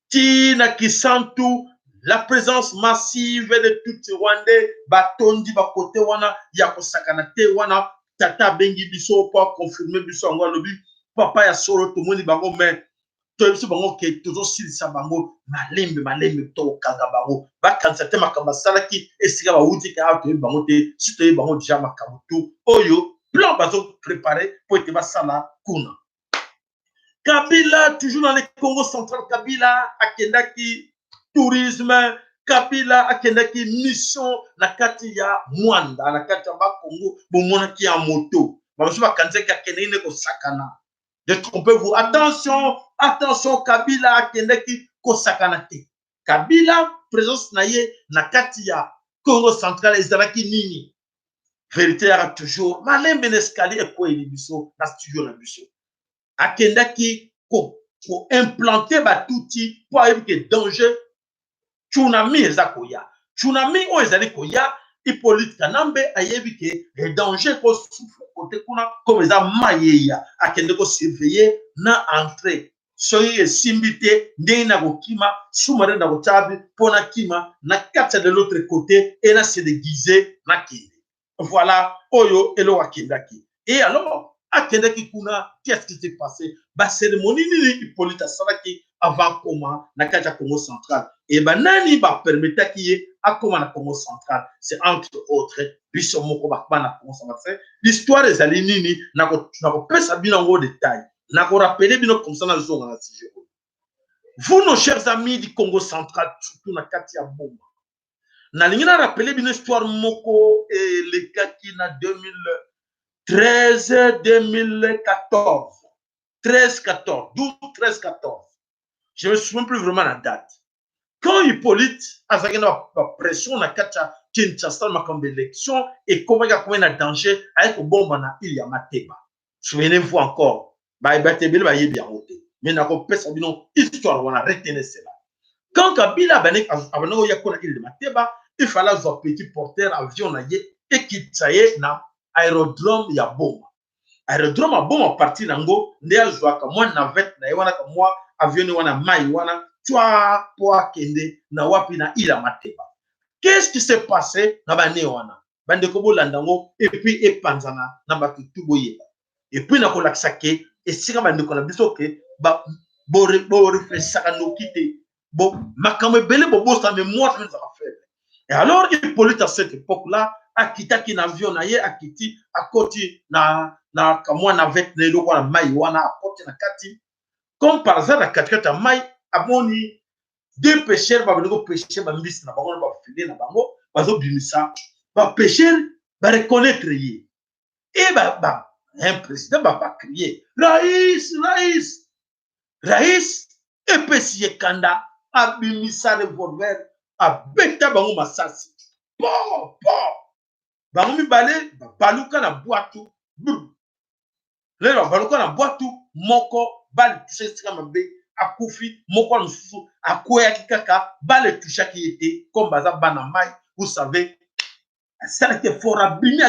ti na Kisantu, la présence massive de Tutsi rwandais batondi bakote wana ya kosakana te. Wana tata abengi biso mpo aconfirme biso yango, alobi: "Papa, ya solo, tomoni bango, mais toyebisi bango ke tozosilisa bango malembe malembe, tokokanga bango. Bakanisa te makambo asalaki esika bawuti ka awa, toyebi bango te. Si toyebi bango déjà, makambo tu oyo plan bazoprépare mpo ete basala kuna." Kabila, toujours dans le Congo Central, Kabila akendaki tourisme, Kabila akendaki mission na kati ya Mwanda, na kati ya Bakongo. Bomonaki ya moto, bamosusu bakanisaki akendaki nde kosakana. Détrompez-vous, attention, attention, Kabila akendaki kosakana te. Kabila, présence na ye na kati ya Congo Central ezalaki nini? Vérité yaka toujours malembe na escalier ekweyeli biso na studio na biso. Akendaki koimplante Batutsi mpo ayebi ke danger tsunami eza koya. Tsunami oyo ezali koya, Hippolyte Kanambe ayebi ke le danger kosouffle kote kuna, comme eza mai eya, akende kosurveille na entrée. Soki esimbi te, ndenge na kokima sous-marin na kotya mpo na kima na kati ya de l'autre côté e na se déguise, nakende. Voilà oyo eloko akendaki. Et alors akendaki kuna, qu'est-ce qui s'est passé? Bacérémonie nini Hippolyte asalaki avant akoma na kati ya Congo Central? E banani bapermetaki ye akoma na Congo Central? C'est entre autres biso moko bana Congo Central. L'histoire ezali nini? Nakopesa bino yango détail, nakorappeler bino comme ça, nazonga na sujet oyo. Vous, nos chers amis du Congo Central, surtout na kati ya Boma, nalingi na rappeler bino histoire moko elekaki na 2013, 2014, 13, 14, 12, 13, 14, je me souviens plus vraiment la date, quand Hippolyte azalaki na bapression na kati ya Kinshasa, makambo élection ekomaki, akomaki na danger, aye kobomba na île ya Mateba. Souvenez-vous encore, bato ebele bayebi yango te, mais nakopesa bino histoire wana, retenez cela. Quand Kabila abandaki koya kona île de Mateba, il fallait azwa petit porteur avion na ye, ekitisa ye na aérodrome ya Boma. Aérodrome ya Boma, partir yango nde azwaka mwa navette na ye wana, ka mwa avion wana, mai wana twa, mpo akende na wapi? Na île ya Mateba. Qu'est-ce qui s'est passé na bane wana? Bandeko, bolanda yango et puis epanzana na bato tu, boyeba. Et puis nakolakisa ke esika bandeko na biso ke boreflexaka noki te, makambo ebele bobosa, mémoire ezalaka faible. Et alors Hippolyte, à cette époque là, akitaki na avion na ye, akiti, akoti na kamwa navette na eloko wana, mai wana, akoti na kati. Comme par hasard, na katikati ya mai, amoni deux pêcheurs babandi kopêche bambisi na bango na bafilets na bango, bazobimisa. Bapêcheur bareconnaître ye e ba, un président, bacrier: "Rais, rais, rais!" Epesi ye kanda, abimisa revolver, abeta bango masasi, po po bango mibale babaluka na bwatu. Lelo babaluka na bwatu, moko balle touche esika mabe, akufi. Moko wana mosusu akweyaki kaka, balle etouchaki ye te, comme baza bana mai, vous savez. Asalaki effort, abimi,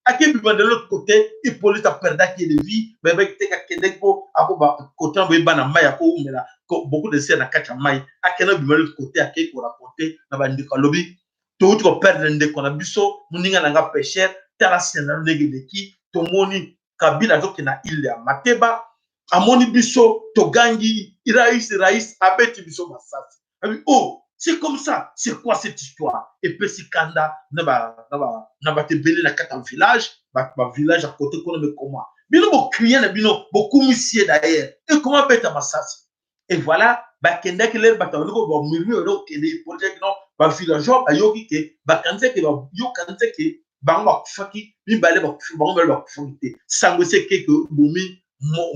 akebima de l'autre côté. Hippolyte aperdaki de vue, bayebaki te akendeki mpo akoba kote na boye, bana mai, akoumela beaucoup de ser na kati ya mai. Akende, bima de l'autre côté, akei koraconter na bandeko, alobi: "Touti koperdre ndeko na biso, moninga na nga pêcheur. Tala scénario ndenge eleki. Tomoni Kabila azokende na île ya Mateba, amoni biso togangi 'rais, rais', abeti biso masasi." Abi: "Oh, c'est comme ça, c'est quoi cette histoire?" Epesi kanda na bato ebele na kati ya village, bavillage ya kote kuna. Mais comment bino bocrie na bino, bokumisi ye d'ailleurs, e comment abeta masasi? Et voilà, bakendaki lere, bato babandi bamurmure, okende Hippolyte. Non, bavillageois bayoki ke bakanisaki, bayokanisa ke bango bakufaki mibale, bakufi bango mibale, bakufaki te. Sango esi ekeke, bomi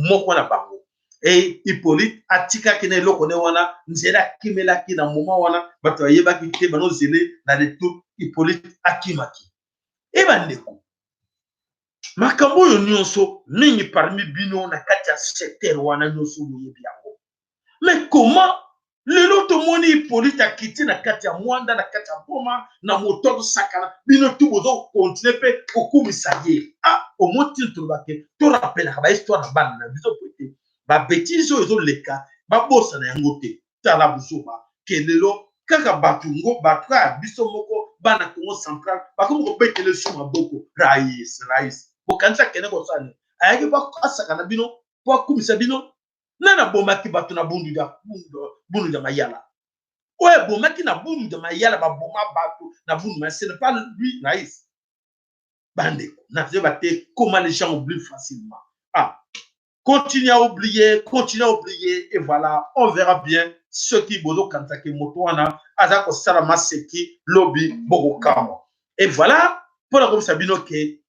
moko na bango. E Hippolyte atikaki na eloko ne wana, nzela akimelaki na moment wana, bato bayebaki te banozele na retour. Hippolyte akimaki. E bandeko, makambo oyo nyonso, mingi parmi bino na kati ya secteur wana nyonso boyebi yango. Mais comment lelo tomoni Hippolyte akiti na kati ya Mwanda, na kati ya Boma, na moto akosakana, bino tu bozokontinue mpe kokumisa ye? Ah, omotini tolobake, torapelaka bahistoire na bana na biso po ete babêtises oyo ezoleka babosana yango te. Tala buzoba ke lelo kaka bato ngo, bato kaka biso moko bana Congo Central bakomi kobetela so maboko. Rais, rais, bokanisi akende kosala nini? Ayaki po asaka na bino, mpo akumisa bino? Nani abomaki bato na Bundu ya Mayala? Oyo ebomaki na Bundu ya Mayala, baboma bato na Bundu, mais ce n'est pas lui rais. Bandeko, nazoyeba te comment les gens oublient facilement. Ah, continue à oublier, continue à oublier, et voilà, on verra bien. Soki bozokanisaki moto wana aza kosala maseki, lobi bokokamwa. Et voilà, mpona komisa bino ke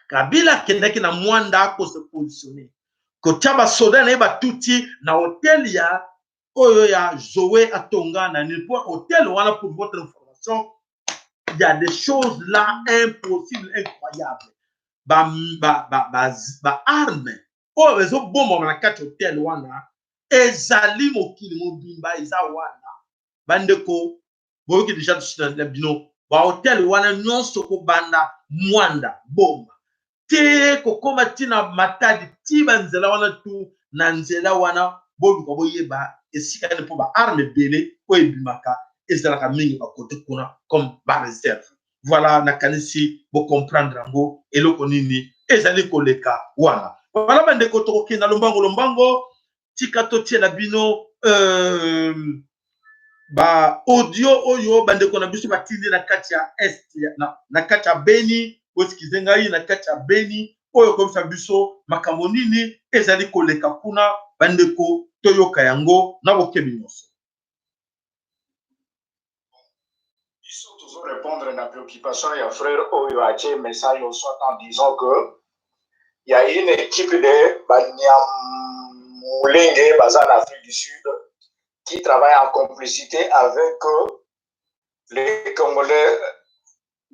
Kabila akendaki na Mwanda kose positionner, kotia basoda na ye batuti na hotel ya oyo ya Zoe atonga na nini. Mpo hotel wana, pour votre information, il y a des choses là impossibles, incroyables. Ba ba ba ba, ba arme oyo ezobombama na kati hotel wana ezali mokili mobimba eza wana. Bandeko, boyoki deja na bino bahotel wana nyonso, kobanda Mwanda, Boma, te kokóma ntina Matadi, ti banzela wana tu na nzela wana, boluka boyeba esika nini, mpo baarme ebele oyo ebimaka ezalaka mingi bakote kuna comme bareserve. Voilà, nakanisi bocomprendre yango, eloko nini ezali koleka wana. Voilà bandeko, tokokenda lombango lombango. Tika totiela bino ba audio oyo bandeko na biso batindi na kati ya est, na kati ya Beni. Boexcuser ngai, na kati ya Beni, oyo koyebisa biso makambo nini ezali koleka kuna. Bandeko, toyoka yango na bokebi nyonso. Biso toujours répondre na préoccupation ya frère oyo atie message au soit en disant que il y a une équipe de Banyamulenge baza en Afrique du Sud qui travaille en complicité avec les Congolais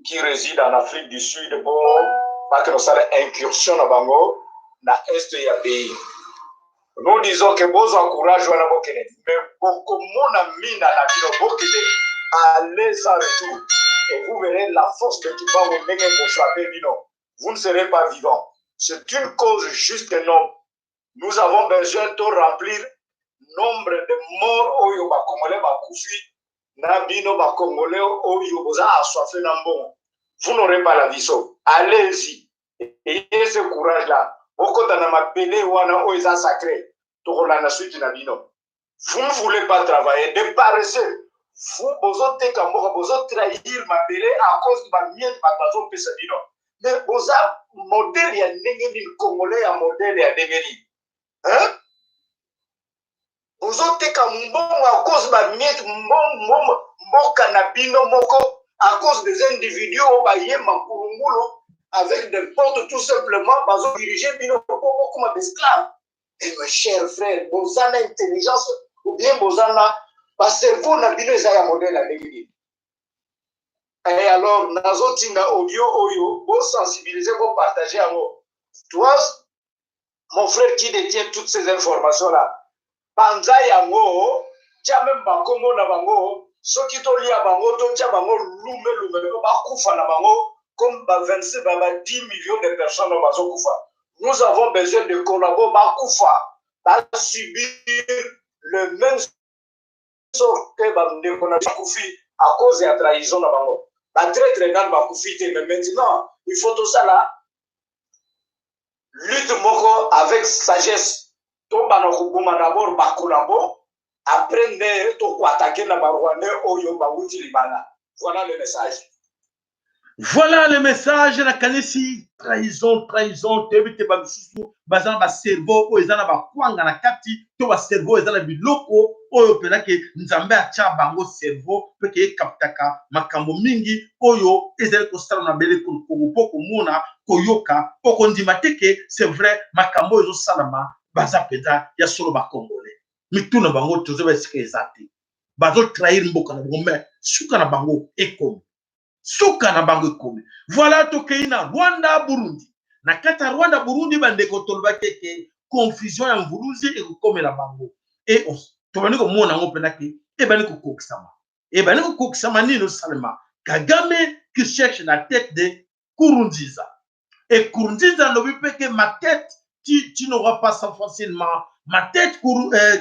qui résident en Afrique du Sud pour bakende kosala incursion na bango na est ya pays. Nous disons que bozwa courage wana, bokende, mais bokomona mina na bino. Bokende, allez sans retour et vous verrez la force de Kimbangu ndenge kofrapper bino. Vous ne serez pas vivant. C'est une cause juste et noble. Nous avons besoin de remplir nombre de morts oyo bacongolais bakufi na bino. Bacongolais oyo boza assoiffé na mbongo, vous n'aurez pas la vie sauve. Allez-y, ayez ce courage là bokota na mabele wana oyo eza sacré. Tokolanda suite na bino. Vous ne voulez pas travailler, de paresseux. Vous bozoteka mboka, bozotrahir mabele à cause de bamiettes bato bazopesa bino. Mais boza modèle ya ndenge nini? Congolais ya modèle ya ndenge nini, hein? Bozoteka mbongo à cause bamiettes, mboka na bino moko, à cause des individus oyo bayemba nkulungulu avec des portes tout simplement, bazodirige bino po bokoma baesclave. Et mes chers frères, boza na intelligence ou bien boza na bacerveau na bino eza ya modèle ya ndenge nini? Et alors nazotinda audio oyo, bosensibiliser, bopartage yango. Toi, mon frère qui détient toutes ces informations là, panza yango, tia même bakombo na bango. Soki tolia bango, totia bango lumelume mpo bakufa na bango comme ba 26, ba 10 millions de personnes oyo bazokufa. Nous avons besoin de collabo bakufa, basubir le même sort que bandeko na bakufi à cause ya trahison na bango. Batraître nanu bakufi te, mais maintenant il faut tosala lutte moko avec sagesse. Tobana koboma d'abord bacollabo, après nde tokoattaquer na barwandais oyo bawuti libanda. Voilà le message. Voilà le message. Nakanisi trahison, trahison, toyebi te. Bamisusu baza na bacerveau oyo eza na bakwanga na kati, to bacerveau eza na biloko oyo mpenzake Nzambe atya bango cerveau mpe ke ekaptaka makambo mingi oyo ezali kosala na mabele Kongo. Mpo komona, koyoka, okondima te ke c'est vrai makambo oyo ezosalama. Baza mpenza ya solo bacongolais, mitu na bango tozoba esika eza te. Bazotrahir mboka na bango, mais suka na bango ekomi, suka na bango ekomi. Voilà, tokei na Rwanda Burundi. Na kati ya Rwanda Burundi, bandeko, tolobaki eke confusion ya mvuluzi ekokomela bango e tobandi komona yango mpena ke ebandi kokokisama, ebandi kokokisama. Nini osalema? Kagame qui cherche la tête de Nkurunziza, et Nkurunziza alobi mpe ke ma tête, tu n'auras pas ça facilement, ma tête,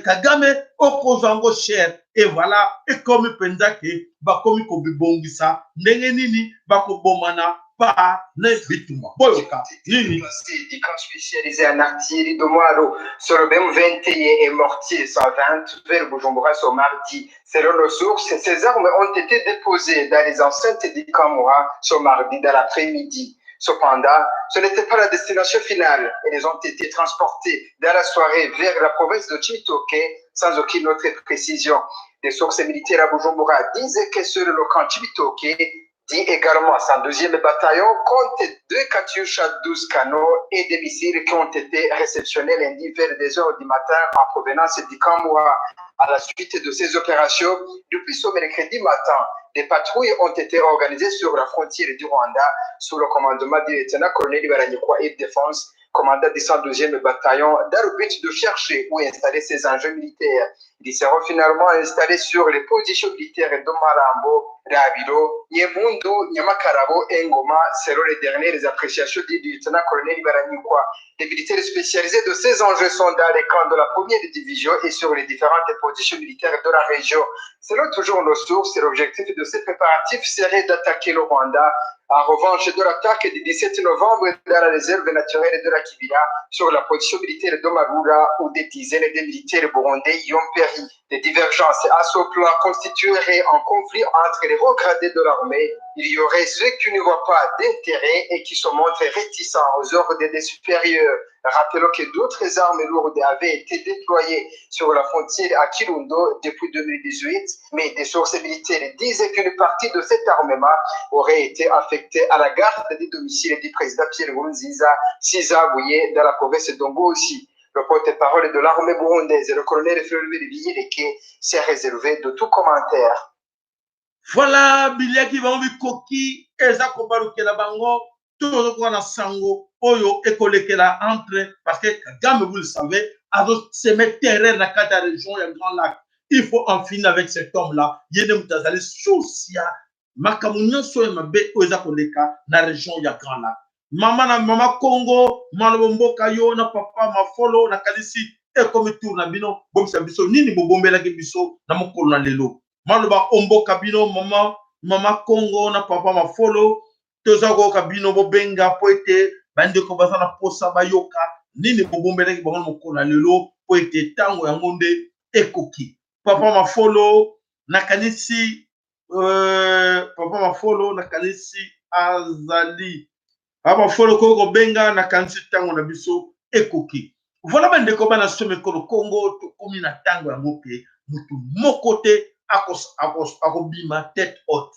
Kagame, okozwa yango cher. Et voilà, ekomi mpenza ke bakomi kobibongisa ndenge nini bakobomana pa na bitumba. Boyoka nini. Du camp spécialisé en artillerie de Mwaro sur le BM21 et mortier 120 vers Bujumbura ce mardi. Selon nos sources, ces armes ont été déposées dans les enceintes du camp Muha ce mardi dans l'après-midi. Cependant, ce n'était pas la destination finale. Elles ont été transportées dans la soirée vers la province de Cibitoke sans aucune autre précision. Des sources militaires à Bujumbura disent que sur le camp Cibitoke, dit également 102e bataillon, compte deux Katyusha 12 canons et des missiles qui ont été réceptionnés lundi vers 2 heures du matin en provenance du camp Muha. À la suite de ces opérations, depuis ce mercredi matin, des patrouilles ont été organisées sur la frontière du Rwanda sous le commandement du lieutenant-colonel Baranyikwa Ildephonse, commandant du 112e bataillon, dans le but de chercher où installer ces engins militaires. Ils seront finalement installés sur les positions militaires de Marambo, Rabiro, Nyemundu, Nyamakarabo et Ngoma, selon les dernières appréciations du lieutenant-colonel Baranyikwa. Les militaires spécialisés de ces enjeux sont dans les camps de la première division et sur les différentes positions militaires de la région. Selon toujours nos sources, l'objectif de ces préparatifs serait d'attaquer le Rwanda en revanche de l'attaque du 17 novembre dans la réserve naturelle de la Kibira sur la position militaire de Marura, où des dizaines de militaires burundais y ont péri. Des divergences à ce plan constitueraient un conflit entre les hauts gradés de l'armée. Il y aurait ceux qui ne voient pas d'intérêt et qui se montrent réticents aux ordres des supérieurs. Rappelons que d'autres armes lourdes avaient été déployées sur la frontière à Kirundo depuis 2018, mais des sources militaires disaient qu'une partie de cet armement aurait été affectée à la garde du domicile du président Pierre Nkurunziza, sis à Buye, dans la province de Ngozi. Le porte-parole de l'armée burundaise, le colonel Floribert Biyereke, s'est réservé de tout commentaire. Voilà, biliaki bango bikoki eza kobalukela bango. Tozokoka na sango oyo ekolekela entre, parce que Kagame, vous le savez, azosemer terreur na kati ya région ya Grands Lacs. Il faut en finir avec cet homme là. Ye nde moto azali source ya makambo nyonso oyo mabe oyo eza koleka na région ya Grands Lacs. Mama na mama Congo, malobo mboka yo na papa Mafolo, nakanisi ekomi tour na bino. Bobisa biso nini bobombelaki biso na mokolo na lelo. Maloba omboka bino, mama, mama Congo na papa Mafolo, toza koyoka bino. Bobenga mpo ete bandeko baza na posa bayoka nini bobombelaki bango na mokolo na lelo, mpo ete ntango yango nde ekoki. Papa Mafolo, nakanisi papa Mafolo, nakanisi azali papa Mafolo koki kobenga. Nakanisi ntango na biso ekoki. Voilà, bandeko bana so mikolo Kongo, tokomi na ntango yango ke motu moko te akobima tête haute,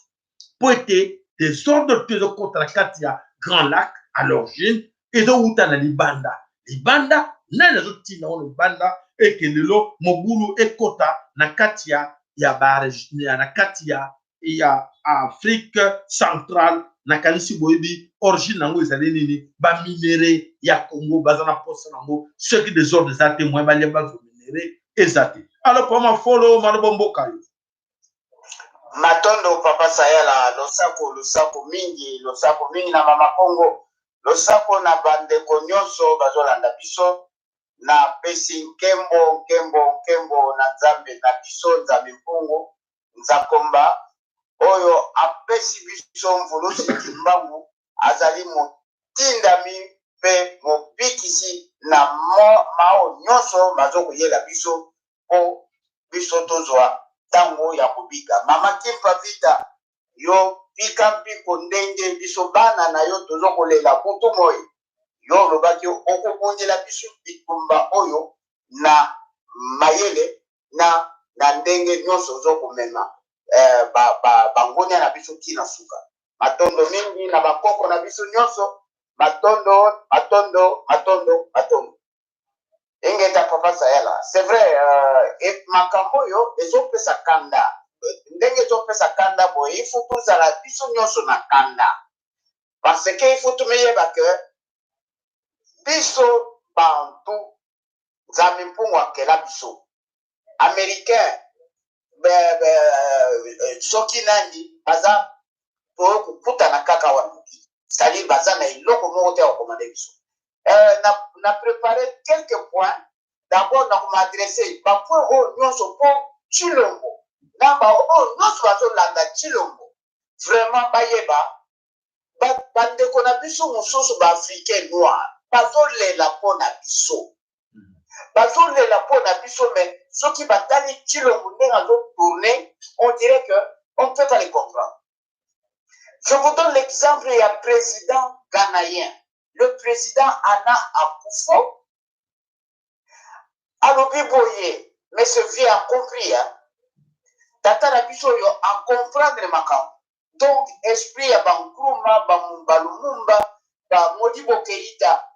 mpo ete désordre to ezokɔta na kati ya Grands Lacs à l'origine ezowuta na libanda. Libanda, nani azotinda ngo libanda eke lelo mobulu ekɔta na kati ya na kati ya Afrique centrale? Nakanisi boyebi origine yango ezali nini. Baminerais ya Congo baza na posa nango. Soki désordre eza te, moyen balia bazwa minerais eza te. Alors, pa Mafolo, maloba mboka yo. Matondo, papa Sayala. Losako, losako mingi, losako mingi na mama Kongo, losako na bandeko nyonso bazolanda biso. Napesi nkembo, nkembo, nkembo na Nzambe na biso, Nzambe Mpungu Nzakomba, oyo apesi biso Mvulusi Kimbangu. Azali motindami mpe mobikisi na mao nyonso mazokoyela biso mpo biso tozwa ntango ya kobika. Mama Kimpa Vita, yo pika mpiko ndenge biso bana na yo tozokolela butu moi. Yo olobaki okobundela biso bitumba oyo na mayele na ndenge nyonso ozokomema bangonia na biso kina suka. Matondo mingi na bakoko na biso nyonso. Matondo, matondo, matondo, matondo. Ingeta papa Sayala, c'est vrai, makambo oyo ezopesa kanda. Ndenge ezopesa kanda boye, il faut tozala biso nyonso na kanda, parce que il faut tomiyeba ke biso bantu, Nzambe mpungu akela biso. Américain be, be, soki nani baza tokokutana kaka wana, c'est-à-dire baza na eloko moko te ya kocommander biso. Na préparé quelques points. D'abord nakomaadresser bapoint oyo nyonso mpo Tshilombo na baoyo nyonso bazolanda Tshilombo vraiment bayeba, bandeko na biso mosusu, baafricain noir, bazolela mpo na biso, bazolela mpo na biso. Mais soki batali Tshilombo ndenge azotourne, on dirait que on ne peut pas les comprendre. Je vous donne l'exemple ya président ghanéen, le président Nana Akufo. Alobi boye, mais ce vieux a compris, hein? Tata na biso oyo acomprendre makambo. Donc esprit ya baNkrumah, baLumumba, baModibo Keita,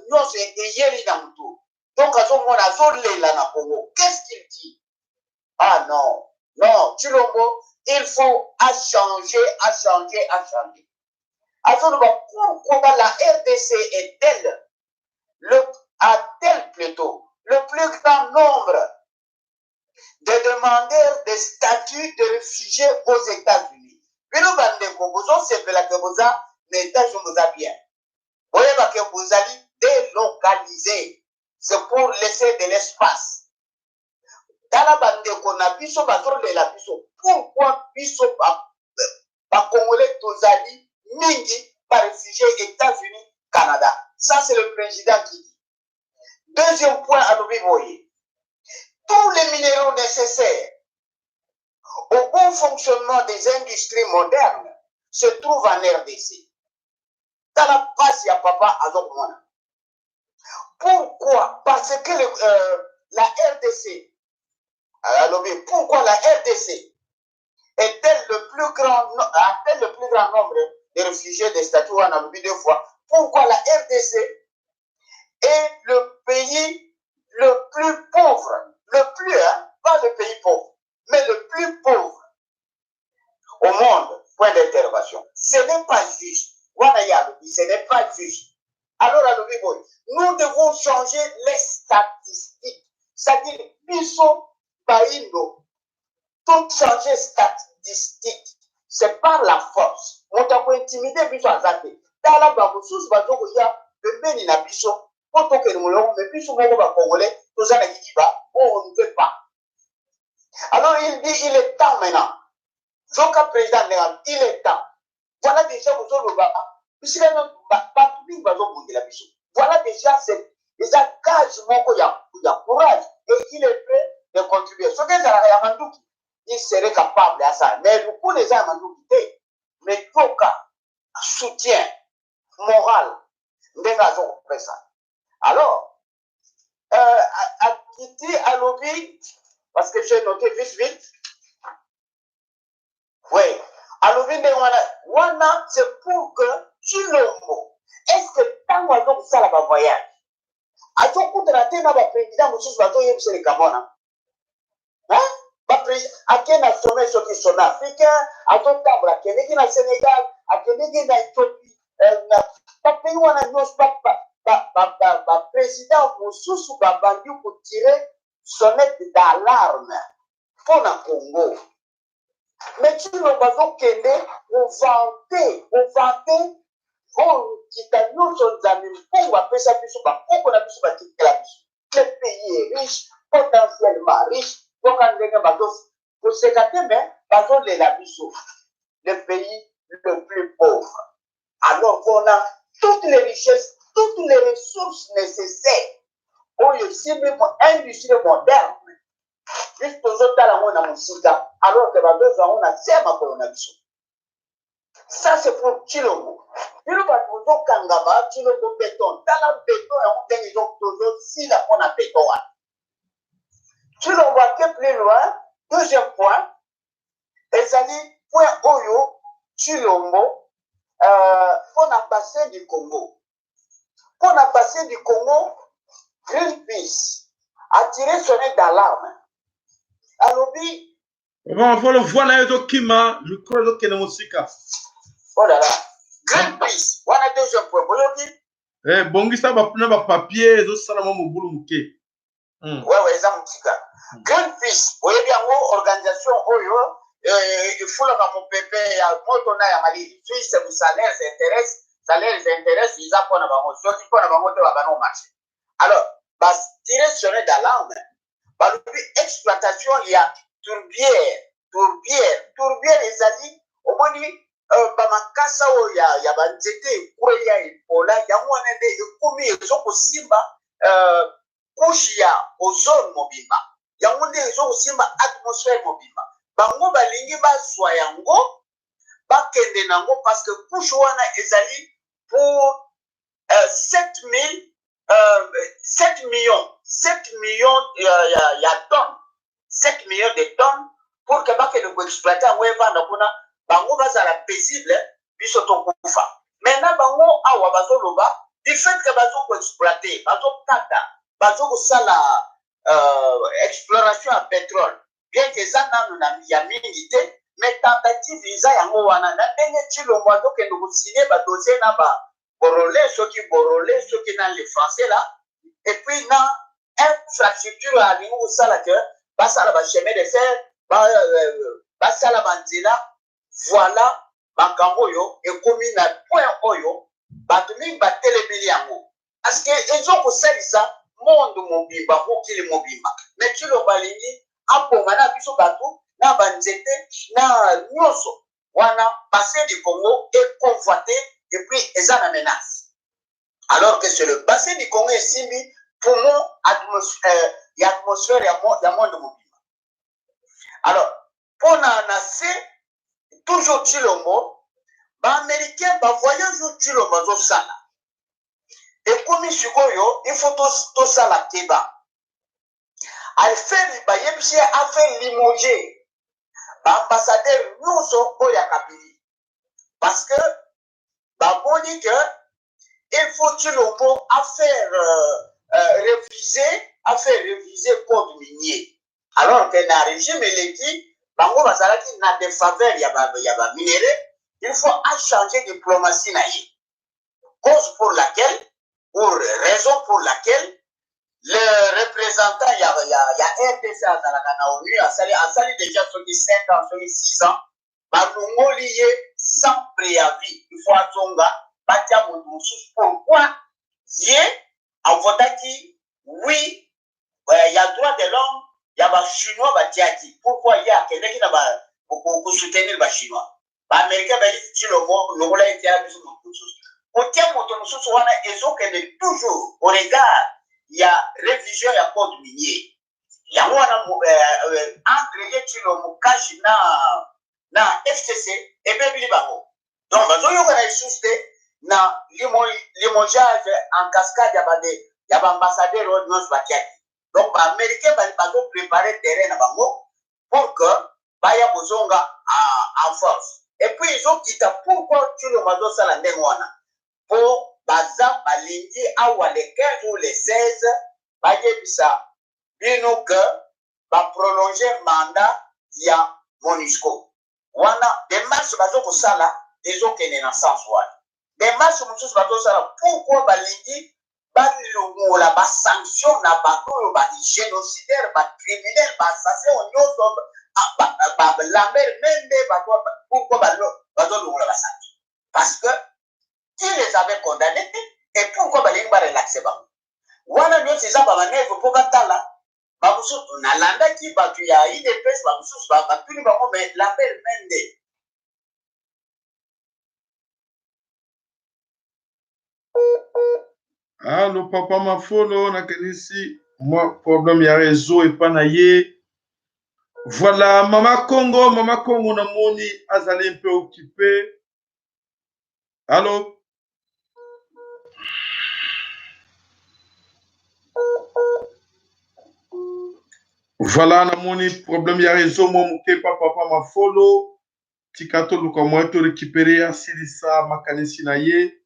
nyonso eyeli na motu. Donc azomona, azolela na Congo. Qu'est-ce qu'il dit? Ah non, non, Tshilombo, il faut achanger, achanger, achanger. Azoloba: pourquoi la RDC est-elle le a-t-elle plutôt le plus grand nombre de demandeurs de statut de réfugiés aux États-Unis? Bino bandeko bozosepelaka, boza na États-Unis, boza bien, boyebake bozali délocalisé, c'est pour laisser de l'espace. Tala bandeko na biso bazolela biso. Pourquoi biso bacongolais tozali mingi baréfugié États-Unis, Canada? Ça, c'est le président qui dit. Deuxième point, alobi boye: tous les minéraux nécessaires au bon fonctionnement des industries modernes se trouvent en RDC. Tala pasi ya papa azokomona. Pourquoi? Parce que la RDC, alobi, pourquoi la RDC est-elle le plus grand, a-t-elle le plus grand nombre de réfugiés de statut wana? Alobi deux fois. Pourquoi la RDC est le pays le plus pauvre, le plus, hein, pas le pays pauvre, mais le plus pauvre au monde? Point d'interrogation. Ce n'est pas juste. Wana ye alobi, ce n'est pas juste. Alors alobi boye: nous devons changer les statistiques, c'est-à-dire biso baindo tout changer statistique, c'est par la force. Moto akointimider biso aza te. Tala bamosusu bazokoya pembeni na biso mpo tokende molongo, mais biso moko bacongolais toza na kikiba oyo, on ne veut pas. Alors il dit: il est temps maintenant. Zoka président ndenge, il est temps. Voilà déjà bozoloba bisika bato mingi bazobundela biso. Voilà déjà, eza gage moko ya courage et il est prêt de contribuer. Soki ezalaka ya manduki, il serait capable ya ça, mais lukuna eza ya manduki te. Mais yoka soutien moral ndenge azokopesa. Alors akiti, alobi, parce que j'ai noté vite vite, oui, alobi ndenge wana wana, c'est pour que Tshilombo, est ce que ntango azokosala bavoyage, azokutana te na baprésident mosusu bazoyebisa likambo wana? Ake na sommet, soki sommet africain, azotambola, akendeki na Sénégal, akendeki na Éthiopie, bapays wana nyonso, baprésident mosusu babandi kotirer sonnette d'alarme mpo na Congo. Mais Tshilombo azokende kovanter, kovanter oyo kita nyonso Nzambe mpongo apesa biso, bakoko na biso batikela biso. Le pays est riche, potentiellement riche. Yoka ndenge koseka te, mais bazolela biso, le pays le plus pauvre, alors qu'on a toutes les richesses, toutes les ressources nécessaires oyo esimbi industrie moderne. Biso tozotala yango na mosika, alors que bazozwa yango na se ya makolo na biso. Ça, c'est pour Tshilombo. Bino bato bozokangama Tshilombo béton, tala béton yango ndenge tozosila mpona béton wana. Tshilombo ake plus loin. Deuxième point ezali point oyo Tshilombo, mpona bassin du Congo, mpona bassin du Congo. Greenpeace a tiré sonnette d'alarme. Alobi. Papa Mafolo, voix na yo ezokima, micro ezokende mosika. Oh là là. Greenpeace, wana deuxième point, boyoki? Eh, bongisa ba na ba papier ezosala mwa mobulu moke. Ouais, eza mosika. Greenpeace, boyebi yango, organisation oyo efulaka mopepe ya moto na ya malili. Suisse, ça les intéresse, ça les intéresse, eza mpona bango. Soki mpona bango te, babana marché. Alors, batire sonnette d'alarme, balobi exploitation ya tourbière. Tourbière ezali, omoni, bamakasa oyo ya banzete ekweya, epola, yango wana nde ekomi ezokosimba couche ya ozone mobimba, yango nde ezokosimba atmosphère mobimba. Bango balingi bazwa yango, bakende nango, parce que couche wana ezali pour 7000, 7 millions, 7 millions ya tonnes, 7 millions de tonnes, pour que bakende koexploite yango, evanda kuna, bango bazala paisible, biso tokufa. Maintenant, bango awa bazoloba, du fait que bazokoexploite, bazokata, bazokosala exploration ya pétrole, bien que eza nanu na ya mingi te, mais tentative eza yango wana. Na ndenge Tshilombo azokende kosigne badossier na ba Borole, soki Borole, soki na les Français là, et puis na infrastructure alingi kosala, ke basala bachemin de fer, basala banzela. Voilà, makambo oyo ekomi na point oyo bato mingi batelemeli yango, parce que ezokosalisa monde mobimba, mokili mobimba. Mais Tshilombo alingi abonga na biso bato na banzete na nyonso wana. Bassin du Congo est convoité et puis eza na menace, alors que c'est le bassin du Congo esimbi poumon ya atmosphère ya monde mobimba. Alors, mpona na se, toujours Tshilombo, baaméricain bavoyage oyo Tshilombo azosala ekomi sikoyo, il faut tosala keba. Affaire, bayebisi ye afaire limoger baambassadeur nyonso oyo ya Kabila, parce que bamoni que il faut Tshilombo afaire réviser code minier, alors que na régime eleki, bango bazalaki na défaveur ya baminerai. Il faut achanger diplomatie na ye, cause pour laquelle ou raison pour laquelle le représentant ya RDC azalaka na ONU, asali déjà soki 5 ans, soki 6 ans, balongoli ye sans préavis. Il faut azonga, batia moto mosusu. Pourquoi? Ye avotaki oui ya droit de l'homme ya bachinois batiaki. Pourquoi ye akendaki na kosoutenir bachinois? Baaméricain bayisi Tshilombo, longola ye, tia biso moto mosusu. Kotia moto mosusu wana ezokende toujours au regard ya révision ya code minier. Yango wana, entre ye Tshilombo, CACH na FCC ebebili bango. Donc bazoyokana lisusu te na limogeage en cascade ya baambassadeur oyo nyonso batiaki. Donc baaméricain bazoprépare terrain na bango pour que baya kozonga en force. Et puis ezokita. Pourquoi Tshilombo azosala ndenge wana? Mpo baza balingi awa le 15 ou le 16 bayebisa bino ke baprolonge mandat ya MONUSCO. Wana démarche bazokosala ezokende na sens wana. Démarche mosusu bazosala, pourquoi balingi balongola basanction na bato oyo bagénocidaire, bacriminel, baassassin oyo nyonso, Lambert Mende? Bato, pourquoi bazolongola basanction? Parce que qui les avait condamnés? Et pourquoi balingi barelaxe bango? Wana nyonso eza bamanœuvre mpo batala. Bamosusu nalandaki bato ya UDPS, bamosusu batuni bango, mais Lambert Mende Allo, papa Mafolo, nakanisi mwa problème ya réseau epa na ye. Voilà, mama Congo, mama Congo namoni azali mpe occupé. Allo, voilà, namoni problème ya réseau mwa moke pa papa Mafolo. Tika toluka moyen to récupérer, asilisa makanisi na ye.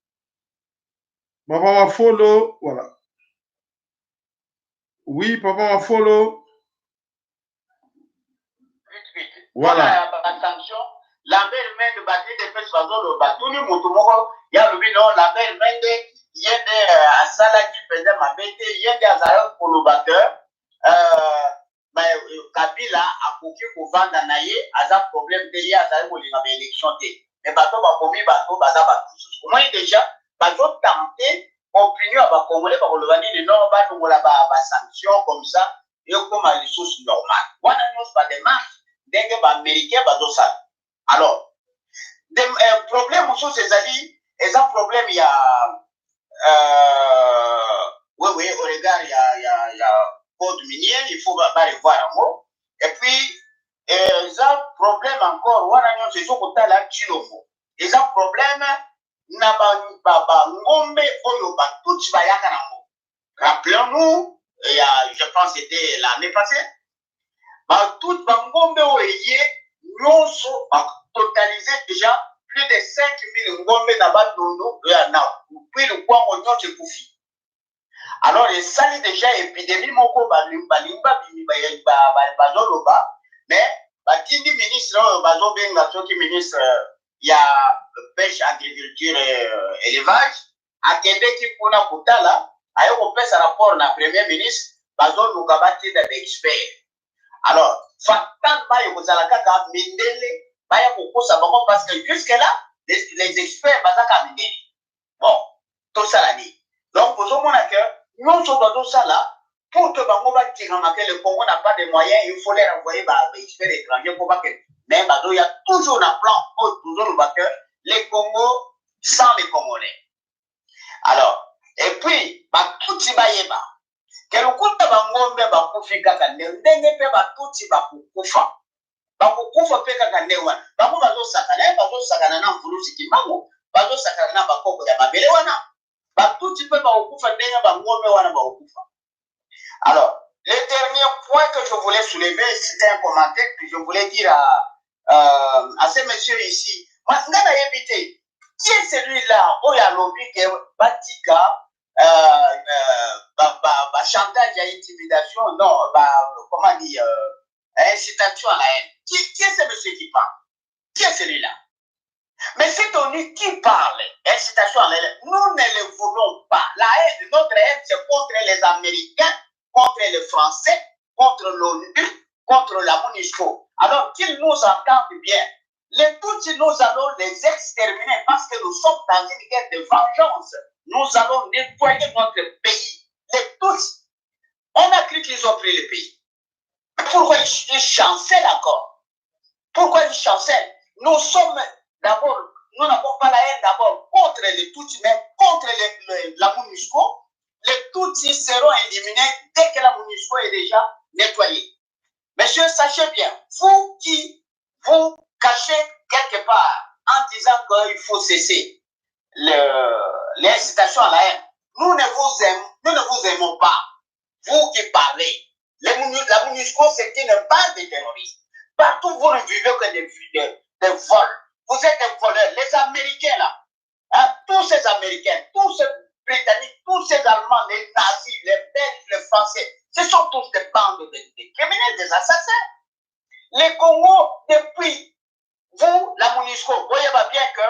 Papa Mafolo, voilà. Oui, papa Mafolo. Vite, vite. Voilà. Mpona ba sanction, Lambert Mende, bato UDPS bazoloba, batuni motu moko ye alobi non, Lambert Mende ye nde asalaki mpenza mabe te, ye nde azalaki koloba ke Kabila akoki kovanda na ye, aza problème te, ye azali kolinga ba élection te, mais bato bakomi bato baza bato mosusu. Omoni déjà bazotenter opinion ya Bacongolais, bakoloba nini? Non, balongola basanction comme ça ekóma lisusu normal. Wana nyonso badémarche ndenge Baaméricain bazosala. Alors problème mosusu ezali, eza problème ya oui, au regard ya code minier, il faut barevoir yango. Et puis eza problème encore, wana nyonso ezokotala Tshilombo, eza problème na bangombe oyo Batutsi bayaka nango. Rappelons-nous, ya, je pense c'était l'année passée, Batutsi, bangombe oyo eye nyonso batotaliser déjà plus de 5000 ngombe na Bandundu ya na puis Lukwango, nyonso ekufi. Alors esali déjà épidémie moko, balingi babimi bazoloba, mais batindi ministre oyo bazobenga soki ministre ya pêche, agriculture, élevage, akendeki kuna kotala, aye kopesa rapport na premier ministre, bazoluka batinda baexpert. Alors fatalement ekozala kaka mindele baya kokosa bango, parce que jusque là les experts baza kaka mindele. Bon, tosala nini? Donc ozomona ke nyonso bazosala pour que bango batiramaka, le Congo n'a pas de moyens, il faut leur envoyer baexpert étranger mpo bakende, mais bazoya toujours na plan oyo tozoloba ke le Congo sans les Congolais. Alors et puis Batutsi bayeba ke lokuta bangombe bakufi kaka ndenge mpe Batutsi bakokufa, bakokufa mpe kaka nde wana. Bango bazosakana ye, bazosakana na Mvuluzi Kimbangu, bazosakana na bakoko ya mabele wana. Batutsi mpe bakokufa ndenge bangombe wana bakokufa. Alors le dernier point que je voulais soulever, c'était un commentaire que je voulais dire à ce monsieur ici. Nga nayebi te qui est celui-là oyo alobi ke batika ba chantage ya intimidation, non, ba, comment dire, incitation à la haine. Qui est ce monsieur qui parle? Qui est celui-là? Mais c'est ONU qui parle incitation à la haine, nous ne le voulons pas. La haine, notre haine, c'est contre les Américains, contre les Français, contre l'ONU, contre la MONUSCO. Alors qu'ils nous entendent bien, les Tutsis, nous allons les exterminer parce que nous sommes dans une guerre de vengeance. Nous allons nettoyer notre pays. Les Tutsis, on a cru qu'ils ont pris le pays. Pourquoi ils chancellent encore? Pourquoi ils chancellent? Nous sommes d'abord, nous n'avons pas la haine d'abord contre les Tutsis, mais contre la MONUSCO. Les Tutsis seront éliminés dès que la MONUSCO est déjà nettoyée. Messieurs, sachez bien, vous qui vous cachez quelque part en disant qu'il faut cesser l'incitation à la haine, nous ne vous aimons pas. Vous qui parlez. La MONUSCO, c'est une base de terroristes. Partout, vous ne vivez que des vols. Vous êtes des voleurs. Les Américains, là, hein, tous ces Américains, tous ces Britanniques, tous ces Allemands, les nazis, les Belges, les Français, ce sont tous des bandes de criminels, des assassins. Les Congo, depuis vous, la MONUSCO, voyez bien que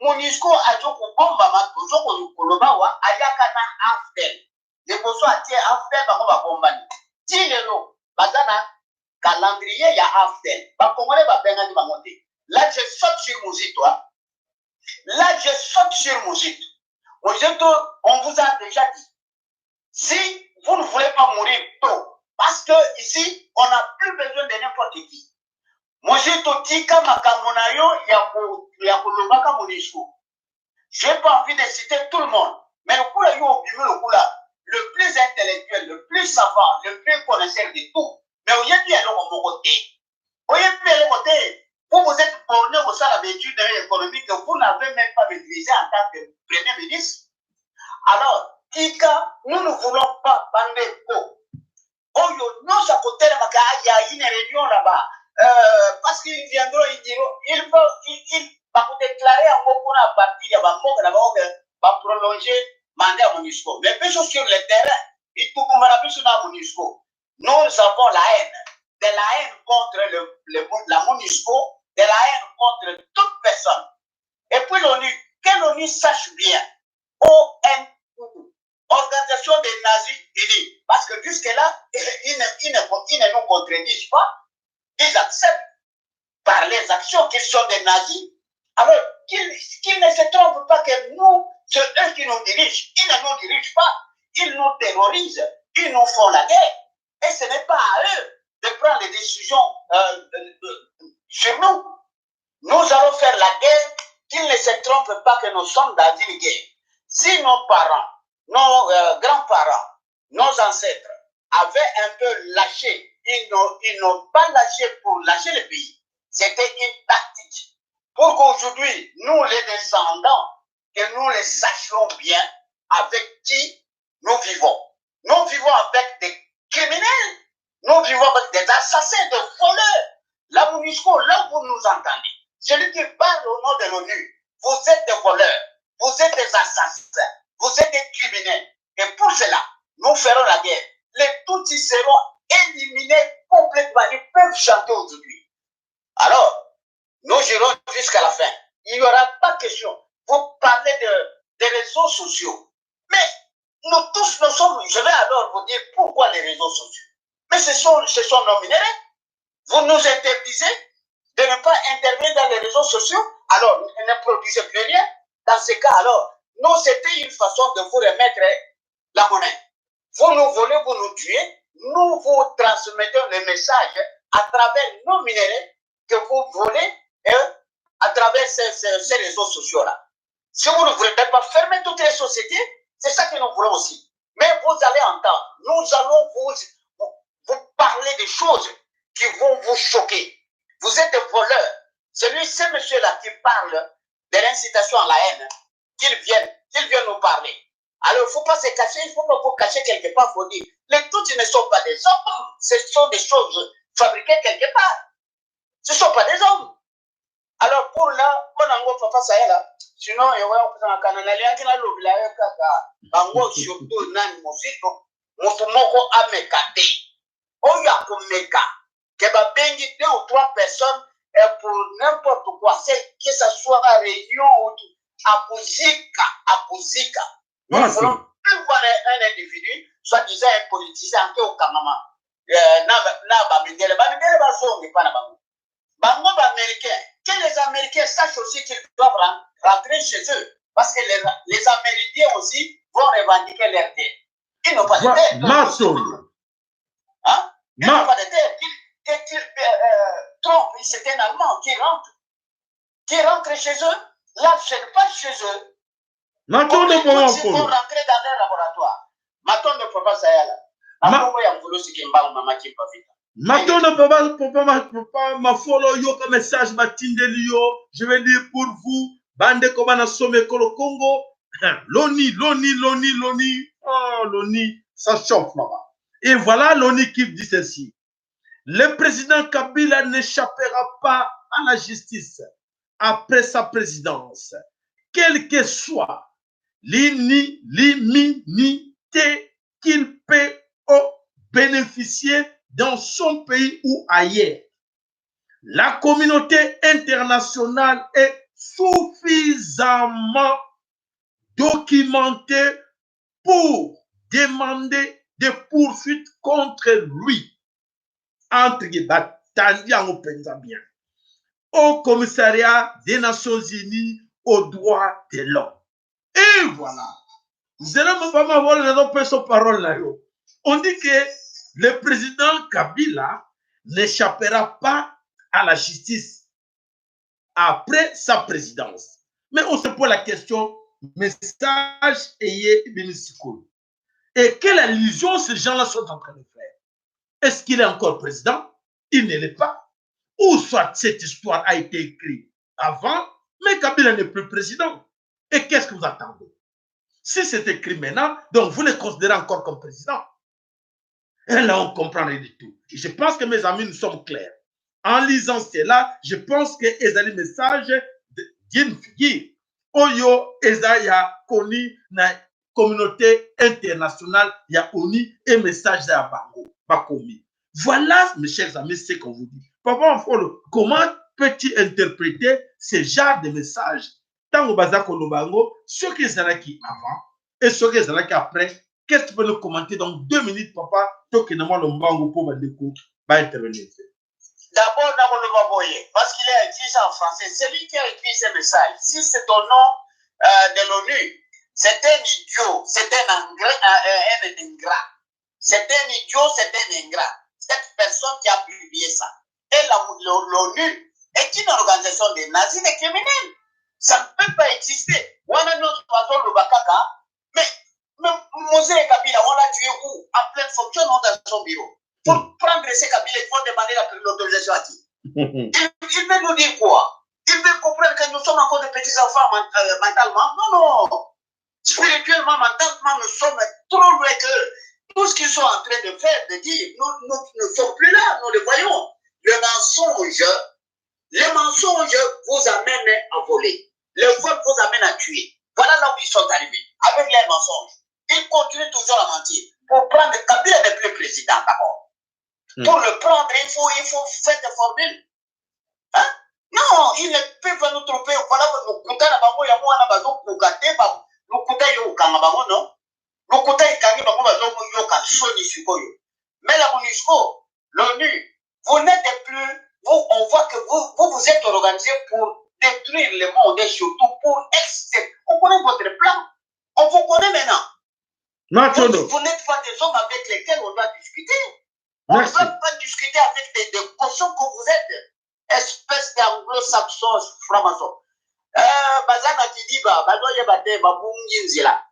MONUSCO azokobombama, tozokoloba wa ayaka na AFDL. Liboso atie AFDL, bango babombani. Ti lelo baza na calendrier ya AFDL. Bakongolais babengani bango te. Là, je saute sur Muzito, hein. Là, je saute sur Muzito. Muzito, on vous a déjà dit, si vous ne voulez pas mourir tôt, parce que ici, on n'a plus besoin de n'importe qui. Muzito, tika makambo na yo ya kolobaka MONUSCO. Je n'ai pas envie de citer tout le monde, mais le coup là, yo obimi lokola le plus intellectuel, le plus savant, le plus connaisseur de tout. Mais oyebi eloko moko te. Oyebi eloko te. Vous vous êtes borné au salle d'études économiques que vous n'avez même pas maîtrisé en tant que premier ministre. Alors, tika, nous ne voulons pas bandeko oyo nyonso akotelemaka, il y a une réunion là-bas. Parce qu'ils viendront, ils diront, ils vont, ils, bakodéclarer yango mpona partir ya bamboka na bango ke baprolonger mandat ya MONUSCO. Mais biso sur le terrain, Bitumba na biso na MONUSCO. Nous avons la haine. De la haine contre la MONUSCO, de la haine contre toute personne. Et puis l'ONU, que l'ONU sache bien, ONU, Organisation des Nations Unies, parce que jusque-là, ils ne nous contredisent pas, ils acceptent par les actions qu'ils sont des nazis. Alors qu'ils ne se trompent pas que nous, c'est eux qui nous dirigent. Ils ne nous dirigent pas, ils nous terrorisent, ils nous font la guerre. Et ce n'est pas à eux de prendre les décisions sur nous. Nous allons faire la guerre, qu'ils ne se trompent pas que nous sommes dans une guerre. Si nos parents, nos grands-parents, nos ancêtres avaient un peu lâché, ils n'ont pas lâché pour lâcher le pays. C'était une tactique. Pour qu'aujourd'hui, nous les descendants, que nous les sachions bien avec qui nous vivons. Nous vivons avec des criminels, nous vivons avec des assassins, des voleurs. La MONUSCO, là où vous nous entendez, celui qui parle au nom de l'ONU, vous êtes des voleurs, vous êtes des assassins, vous êtes des criminels. Et pour cela, nous ferons la guerre. Les Tutsis seront éliminés complètement. Ils peuvent chanter aujourd'hui. Alors, nous irons jusqu'à la fin. Il n'y aura pas question. Vous parlez des réseaux sociaux. Mais nous tous, nous sommes... Je vais alors vous dire pourquoi les réseaux sociaux. Mais ce sont nos minéraux. Vous nous interdisez de ne pas intervenir dans les réseaux sociaux. Alors, ne produisez plus rien. Dans ce cas, alors, nous, c'était une façon de vous remettre la monnaie. Vous nous volez, vous nous tuez. Nous vous transmettons le message à travers nos minéraux que vous volez, hein, à travers ces réseaux sociaux-là. Si vous ne voulez pas fermer toutes les sociétés, c'est ça que nous voulons aussi. Mais vous allez entendre, nous allons vous parler des choses qui vont vous choquer. Vous êtes des voleurs. Celui, ce monsieur-là qui parle de l'incitation à la haine, qu'il vienne nous parler. Alors, il ne faut pas se cacher, il ne faut pas vous cacher quelque part, il faut dire, les Tutsis ne sont pas des hommes, ce sont des choses fabriquées quelque part. Ce ne sont pas des hommes. Alors, pour là, pour nango papa sayala, sinon, il y aura un canal, nalobela yo kaka, bango surtout nani mosito, moto moko ameka te. Oyo akomeka, ke babengi deux ou trois personnes et pour n'importe quoi, c'est que ce soit réunion ou tout, akozika, akozika. Nous ne voulons plus voir un individu, soit disant un politicien, ake okangama na bamindele, bamindele bazongi mpa na bango. Bango baaméricain, que les Américains sachent aussi qu'ils doivent rentrer chez eux. Parce que les Américains aussi vont revendiquer leur terre. Ils n'ont pas de terre. Masolo. Hein? Ils n'ont pas de terre. Trump, c'est un Allemand qui rentre. Qui rentre chez eux. Là, ce n'est pas chez eux. Matondo. Ils vont rentrer dans leur laboratoire. Matondo papa sayala. Makombo ya mvulusi Kimbangu mama Kimpa Vita. Matondo papa, papa, papa Mafolo. Yoka message batindeli yo. Je vais dire pour vous, bandeko bana some ekolo Congo, l'ONU, l'ONU, l'ONU, l'ONU, oh l'ONU, ça chauffe là-bas. Et voilà l'ONU qui dit ceci: le président Kabila n'échappera pas à la justice après sa présidence, quelle que soit l'immunité qu'il peut bénéficier dans son pays ou ailleurs. La communauté internationale est suffisamment documentée pour demander des poursuites contre lui. Entre batandi yango mpenza bien. Au commissariat des Nations Unies aux droits de l'homme. Et voilà. Parole. On dit que le président Kabila n'échappera pas à la justice après sa présidence. Mais on se pose la question, message ayez. Et quelle allusion ces gens-là sont en train de faire? Est-ce qu'il est encore président? Il ne l'est pas. Ou soit cette histoire a été écrite avant, mais Kabila n'est plus président. Et qu'est-ce que vous attendez? Si c'est écrit maintenant, donc vous le considérez encore comme président. Et là, on comprend rien du tout. Je pense que mes amis, nous sommes clairs. En lisant cela, je pense que ezali message d'une figure. Oyo eza ya koni na Communauté internationale ya ONU et message ya bango bakomi. Voilà, mes chers amis, ce qu'on vous dit. Papa Mfolo, comment peux-tu interpréter ce genre de message? Ntango baza koloba yango, soki ezalaki avant et soki ezalaki après, qu'est-ce que tu peux nous commenter dans 2 minutes, papa? Tokende mwa lombangu mpo bandeko baintervenir. D'abord, nakoloba boye, parce qu'il a écrit ça en français. Celui qui a écrit ce message, si c'est au nom de l'ONU, c'est un idiot, c'est un ingrat. C'est un idiot, c'est un ingrat. Cette personne qui a publié ça. Et l'ONU est une organisation des nazis, des criminels. Ça ne peut pas exister. Wana nyonso bazoloba kaka, mais Mzee Kabila, on l'a tué où? En pleine fonction, non, dans son bureau. Pour prendre ce Kabila, il faut demander l'autorisation à qui? Il veut nous dire quoi? Il veut comprendre que nous sommes encore des petits enfants mentalement? Non, non. Spirituellement, mentalement, nous sommes trop loin que tout ce qu'ils sont en train de faire, de dire, nous, nous ne sommes plus là, nous le voyons. Le mensonge vous amène à voler. Le vol vous amène à tuer. Voilà là où ils sont arrivés, avec les mensonges. Ils continuent toujours à mentir. Pour prendre, Kabila n'est plus président d'abord. Pour le prendre, il faut faire des formules. Hein? Non, ils ne peuvent pas nous tromper. Voilà, lokuta na bango ya mwana bazokoka te lokuta yo okanga bango non, lokuta ekangi bango, bazoyoka soni sikoyo. Mais la MONUSCO, l'ONU, vous n'êtes plus, vous, on voit que vous, vous vous êtes organisé pour détruire le monde et surtout pour ex on connaît votre plan, on vous connaît maintenant. Matondo. Vous n'êtes pas des hommes avec lesquels on doit discuter. On ne Merci. doit pas discuter avec des cochons que vous êtes. Espèce d'anglo-saxons franc-maçon. Baza na kidiba, bazoyeba te, babungi nzela.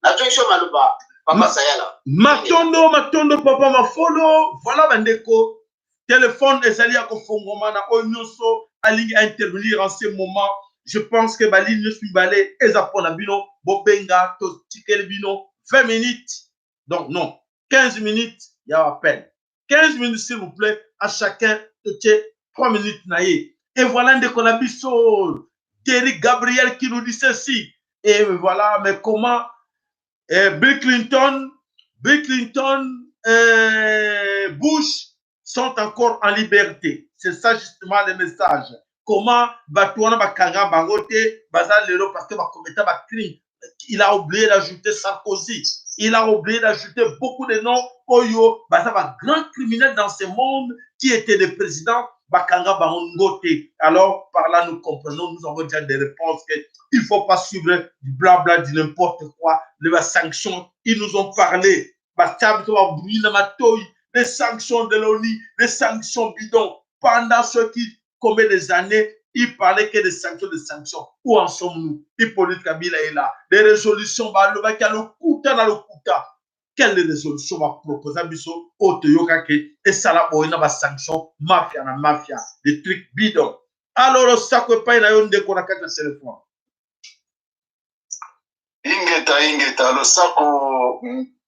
Nazoyisa maloba, papa Sayala. Matondo, matondo, papa Mafolo. Voilà, bandeko, téléphone ezali ya kofongwama na oyo nyonso alingi intervenir en ce moment. Je pense que balignes nyonso mibale eza mpona bino. Bobenga, totikeli bino 20 minutes, donc non, 15 minutes ya appel, 15 minutes, s'il vous plaît. À chacun totie 3 minutes na ye. Et voilà, ndeko na biso Derrick Gabriel qui nous dit ceci et voilà: mais comment Bill Clinton, Bush sont encore en liberté? C'est ça justement le message. Comment bato wana bakanga bango te, baza lelo, parce que bakometa bacrime. Il a oublié d'ajouter Sarkozy. Il a oublié d'ajouter beaucoup de noms oyo baza ba grand criminels dans ce monde qui étaient des présidents, bakanga bango te. Alors par là, nous comprenons, nous avons déjà des réponses que il faut pas suivre du blabla, du n'importe quoi. Les sanctions, ils nous ont parlé, batia biso babruit na matoi, les sanctions de l'ONU, les sanctions bidons. Pendant ceux qui combien des années il parlait que des sanctions, des sanctions. Où en sommes-nous? Hippolyte Kabila est là. Des résolutions, balobaki ya lokuta na lokuta. Quelle résolution va proposer biso oyo toyokaki esala boye na basanction, mafia na mafia, des trucs bidons? Alors osako epai na yo, ndeko na kati ya telefone. Ingeta, ingeta, losako,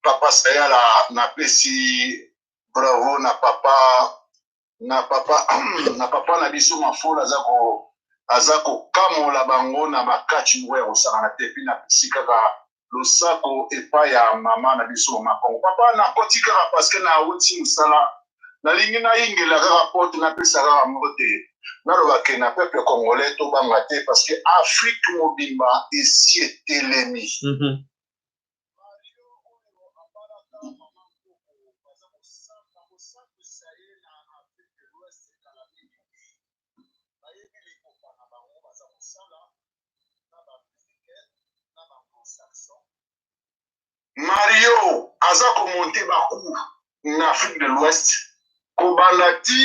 papa Sayala. Napesi bravo na papa na biso Mafola, aza kokamola bango na bakati moko ya kosangana te. Mpe napesi kaka losako epai ya mama na biso, mama Kongo. Papa, nakoti kaka parce que nauti mosala, nalingi nayingela kaka porte, napesa kaka moko te. Nalobake na peuple congolais, tobanga te, parce que Afrique mobimba esi etelemi. Mario aza komonter bacoups na Afrique de l'Ouest, kobanda ti,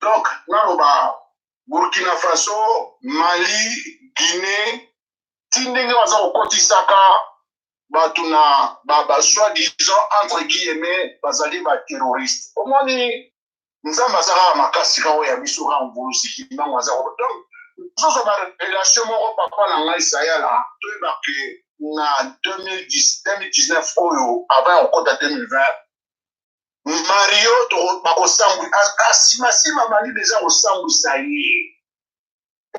donc naloba Burkina Faso, Mali, Guinée, ti ndenge baza kokotisaka bato na ba soi-disant, entre guillemets, bazali baterroriste. Omoni, Nzambe aza kaka makasi, kaka oyo ya biso kaka mvulusi Kimbangu aza. Donc tozozwa barelation moko, papa na ngai Sayala. Toyeba ke na 2019 oyo, avant ya kokota 2020, Mario bakosambwi nsima, bandi deja kosambwisa ye.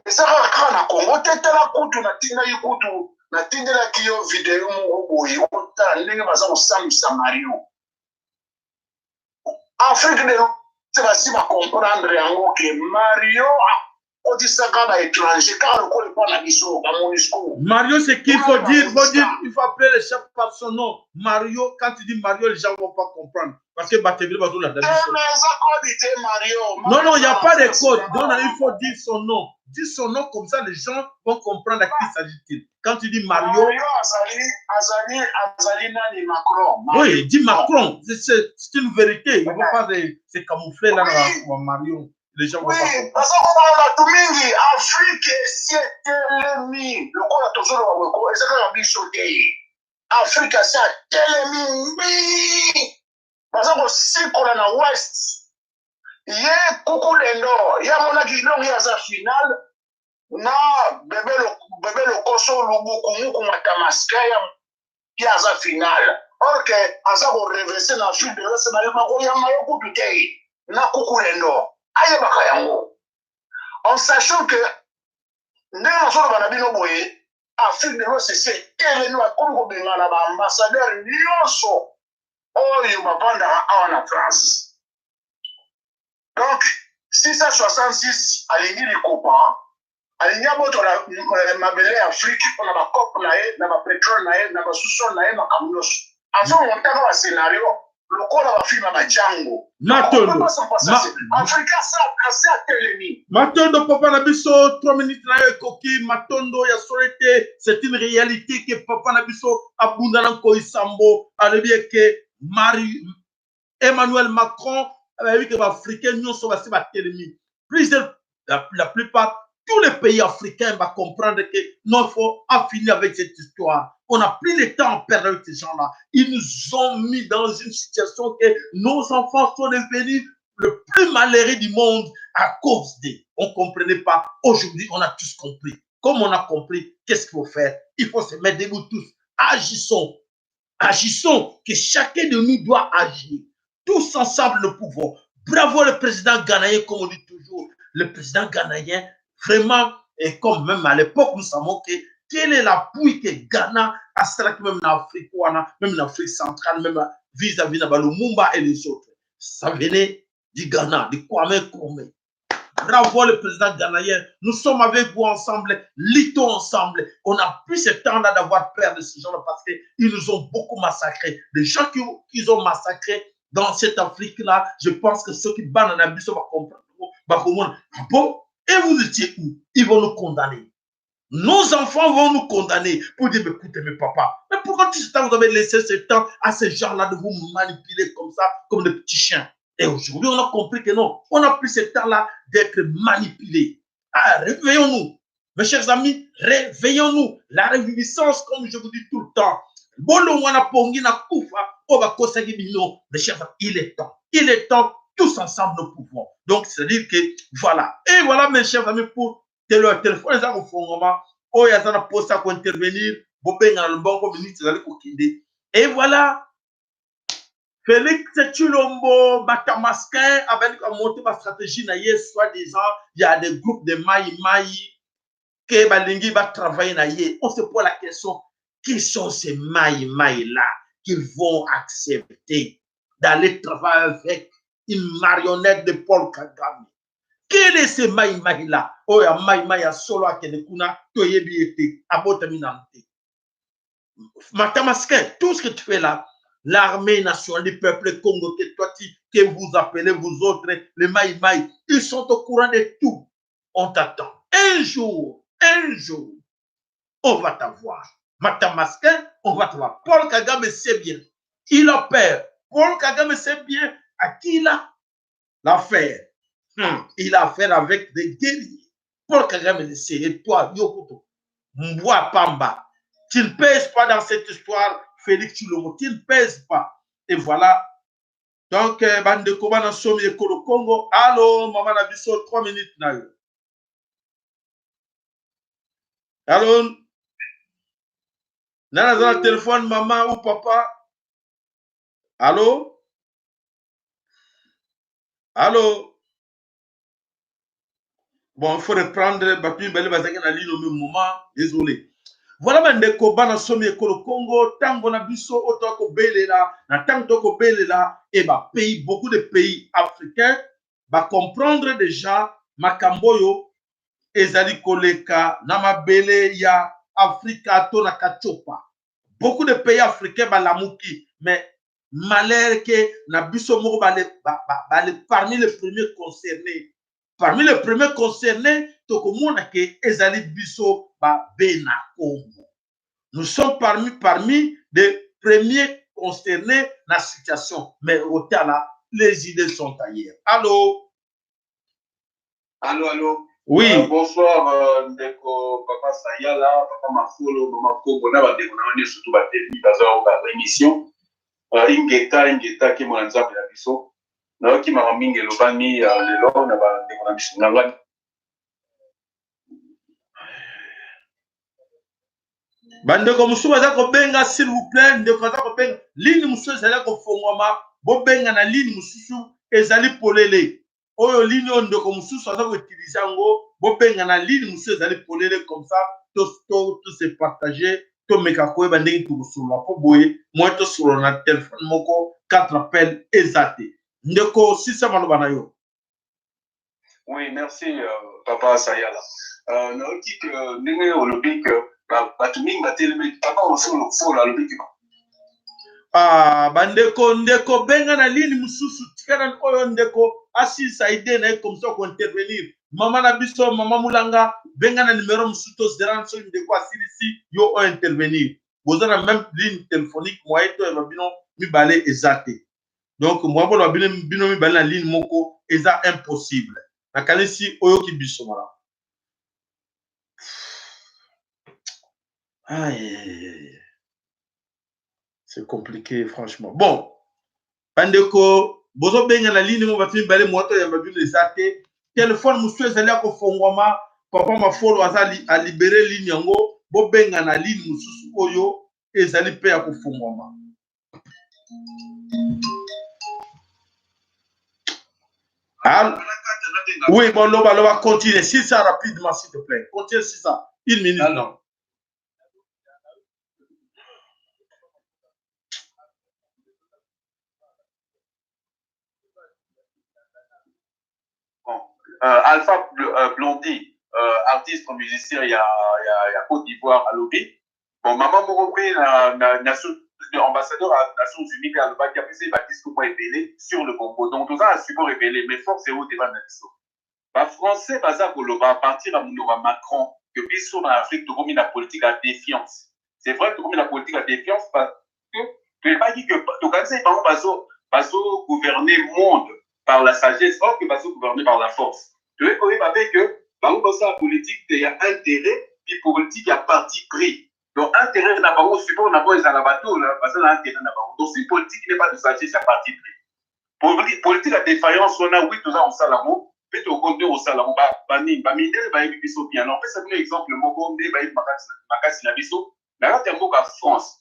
Eza kaka na Congo te. Tala kutu natindaki kutu. Natindelaki yo video moko boye, otala ndenge baza kosambisa Mario. Afrique de l'Ouest basi ba comprendre yango ke Mario akotisaka ba étranger kaka lokola epa na biso ba MONUSCO. Mario, c'est qu'il faut dire, il faut appeler le chef par son nom. Mario, quand tu dis Mario, les gens vont pas comprendre. Parce que Batebele bazo landa Eh, biso. mais eza code te Mario. Non, non, il n'y a pas de code. Non, non, il faut dire son nom. Dis son nom, comme ça les gens vont comprendre à qui s'agit-il. Quand tu dis Mario, Mario azali azali azali nani Macron. Mario. Oui, dis Macron. C'est une vérité. Il ne faut pas se camoufler là dans Mario. Les gens vont pas Oui, comprendre. baza komona bato mingi Afrique esi etelemi lokola tozoloba boye ko eza kaka biso te. Afrique asi atelemi mbi baza kosikola na West. Ye kuku lendo ye amonaki donc ye aza final na bebe bebe lokoso lubuku muku matamaska ya ye aza final or que aza korevese na Afrique de l'Ouest bayeba koyamba yo kutu te na kuku lendo ayebaka yango en sachant que ndenge nazoloba na bino boye Afrique de l'Ouest esi etelemi bakomi kobengana baambassadeur nyonso oyo bavandaka awa na France. Donc 666 alingi likopa alingi abotola mabele ya Afrique mpona bacope na ye na bapétrole na ye na basous-sol na ye makambo nyonso azomontaka bascénario lokola bafilme ya bajango. Matondo. Afrika ase atelemi. Matondo papa na biso 3 minutes na yo ekoki. Matondo ya solo ete c'est une réalité ke papa na biso abunda na nkoi sambo alobi eke Marie Emmanuel Macron ayebi ke baafricain nyonso basi batelemi. Plusieurs, la plupart, tous les pays africains vont comprendre que non, il faut en finir avec cette histoire. On n'a plus le temps à perdre avec ces gens-là. Ils nous ont mis dans une situation que nos enfants sont devenus le plus malheureux du monde à cause d'eux. On ne comprenait pas. Aujourd'hui, on a tous compris. Comme on a compris, qu'est-ce qu'il faut faire? Il faut se mettre debout tous. Agissons. Agissons, que chacun de nous doit agir. Tous ensemble, nous pouvons. Bravo le président ghanéen, comme on dit toujours. Le président ghanéen, vraiment, et comme même à l'époque, nous savons que quel est l'appui que Ghana a même en Afrique, même en Afrique centrale, même vis-à-vis de Lumumba et les autres. Ça venait du Ghana, du Kwame Nkrumah. Bravo le président ghanéen. Nous sommes avec vous ensemble, luttons ensemble. On n'a plus ce temps-là d'avoir peur de ces gens-là parce qu'ils nous ont beaucoup massacrés. Les gens qu'ils ont massacrés dans cette Afrique-là, je pense que ceux qui bannent en Abysse vont comprendre. Va comprendre. Ah bon? Et vous étiez où? Ils vont nous condamner. Nos enfants vont nous condamner pour dire, mais écoutez, mais papa, mais pourquoi tout ce temps vous avez laissé ce temps à ces gens-là de vous manipuler comme ça, comme des petits chiens? Et aujourd'hui, on a compris que non, on n'a plus ce temps-là d'être manipulé. Ah, réveillons-nous. Mes chers amis, réveillons-nous. La réviviscence, comme je vous dis tout le temps. Bolo wana pongi na kufa, oyo bakosaki bino. Mes chers amis, il est temps. Il est temps, tous ensemble, nous pouvons. Donc, c'est-à-dire que, voilà. Et voilà, mes chers amis, pour le téléphone, eza kofongama. Oyo aza na posa kointervenir, bobenga na lobongo minute ezali kokende. Et voilà, Félix Tshilombo, Batamasquin, abandi komonter ba stratégie na ye, soi-disant, il y a des groupes de Maï Maï que balingi ba travailler na ye. On se pose la question, qui sont ces Maï Maï là qui vont accepter d'aller travailler avec une marionnette de Paul Kagame? Quel est ce Maï Maï là? Oh, ya Maï Maï ya solo akende kuna, toyebi ete, abotami na te. Matamasquin, tout ce que tu fais là, l'armée nationale du peuple Congo, que toi, que vous appelez vous autres, les Maï Maï, ils sont au courant de tout. On t'attend. Un jour, on va t'avoir. Matamasquin, on va t'avoir. Paul Kagame sait bien. Il a peur. Paul Kagame sait bien à qui il a l'affaire. Il a affaire avec des guerriers. Paul Kagame le sait. Et toi, Yokoto, Mbwa Pamba, tu ne pèses pas dans cette histoire, Félix Tshilombo, tu ne pèses pas. Et voilà. Donc, bandeko bana somi ekolo Congo. Allô, maman na biso, 3 minutes na yo. Allô? Nana dans le téléphone, maman ou papa? Allô? Allô? Bon, il faut reprendre. Bapi Mbele Bazaki na ligne au même moment. Désolé. Voilà bandeko bana somi ekolo Congo, ntango na biso oyo toya kobelela na ntango toya kobelela e ba pays, beaucoup de pays africains ba comprendre déjà makambo oyo ezali koleka na mabele ya Afrika to na Katiopa. Beaucoup de pays africains balamuki, mais malheur ke na biso moko bale, ba, ba, bale parmi les premiers concernés, parmi les premiers concernés tokomona ke ezali biso ba bena Congo. Nous sommes parmi des premiers concernés na situation, mais otala, les idées sont ailleurs. Allô? Allô, allô. Oui. Bonsoir, ndeko papa Sayala, papa Mafolo, mama Kongo, na bandeko na nga surtout batelemi baza ba émission. Ingeta, ingeta, kemo na Nzambe na biso. Nayoki mama mingi elobami lelo na bandeko na biso na ngai. Bandeko mosusu baza kobenga, s'il vous plaît, ndeko aza kobenga, ligne mosusu ezali kofongwama, bobenga na ligne mosusu ezali polele. Oyo ligne oyo ndeko mosusu aza koutilize yango, bobenga na ligne mosusu ezali polele, comme ça to se partager, tomeka koyeba ndenge tokosolola, mpo boye moye tosolola na telefone moko 4 appel eza te. Ndeko, sisa maloba na yo. Oui, merci papa Sayala. Nayoki ke ndenge olobi ke bato mingi batelemi, papa Osolo Folo alobi ke Ah, bandeko, ndeko benga na ligne mosusu, tika na oyo ndeko asilisa idée na ye, comme ça kointervenir. Mama na biso, mama Mulanga, benga na numero mosusu, tozela na soki ndeko asilisi yo oyo intervenir. Boza na même ligne téléphonique, moyen toyeba bino mibale eza te. Donc moyen boloba bino mibale na ligne moko eza impossible. Nakanisi oyoki biso malamu. Aïe, c'est compliqué franchement. Bon, bandeko bozobenga na ligne mo bato mibale, moto oyamba bino eza te. Telefone mosusu ezali ya kofongwama, papa Mafolo aza alibere ligne yango, bobenga na ligne mosusu oyo ezali mpe ya kofongwama. Oui, bon, loba, loba, continue. Si ça rapidement, s'il te plaît. Continue si ça. Une minute. Alors. Bon. Alpha Blondy, artiste musicien, il y a Côte d'Ivoire à Lobby. Bon, maman moko pe na Nations, ambassadeur à Nations Unies pe alobaki apesi ba discours moko ebele sur le Congo. Donc toza na support ebele, mais force oyo devant na biso. Ba Français baza koloba à partir ya monoko ya Macron que biso na Afrique tokomi na politique ya défiance. C'est vrai que tokomi na politique ya défiance parce que toyebaki que tokanisaki bango bazo gouverner monde par la sagesse, or que bazo gouverner par la force. Toyebi koyeba mpe que bango basala politique te ya intérêt, puis politique ya parti pris. Donc intérêt na bango, support na bango ezala bato baza na intérêt na bango. Donc si politique n'est pas de sagesse ya parti pris. Politique ya défaillance wana, oui, toza kosala yango, mpe tokonte kosala yango. Banini bamindele bayebi biso bien. Na opesa bino exemple moko nde bayebi makasi na biso. Na kati ya mboka France,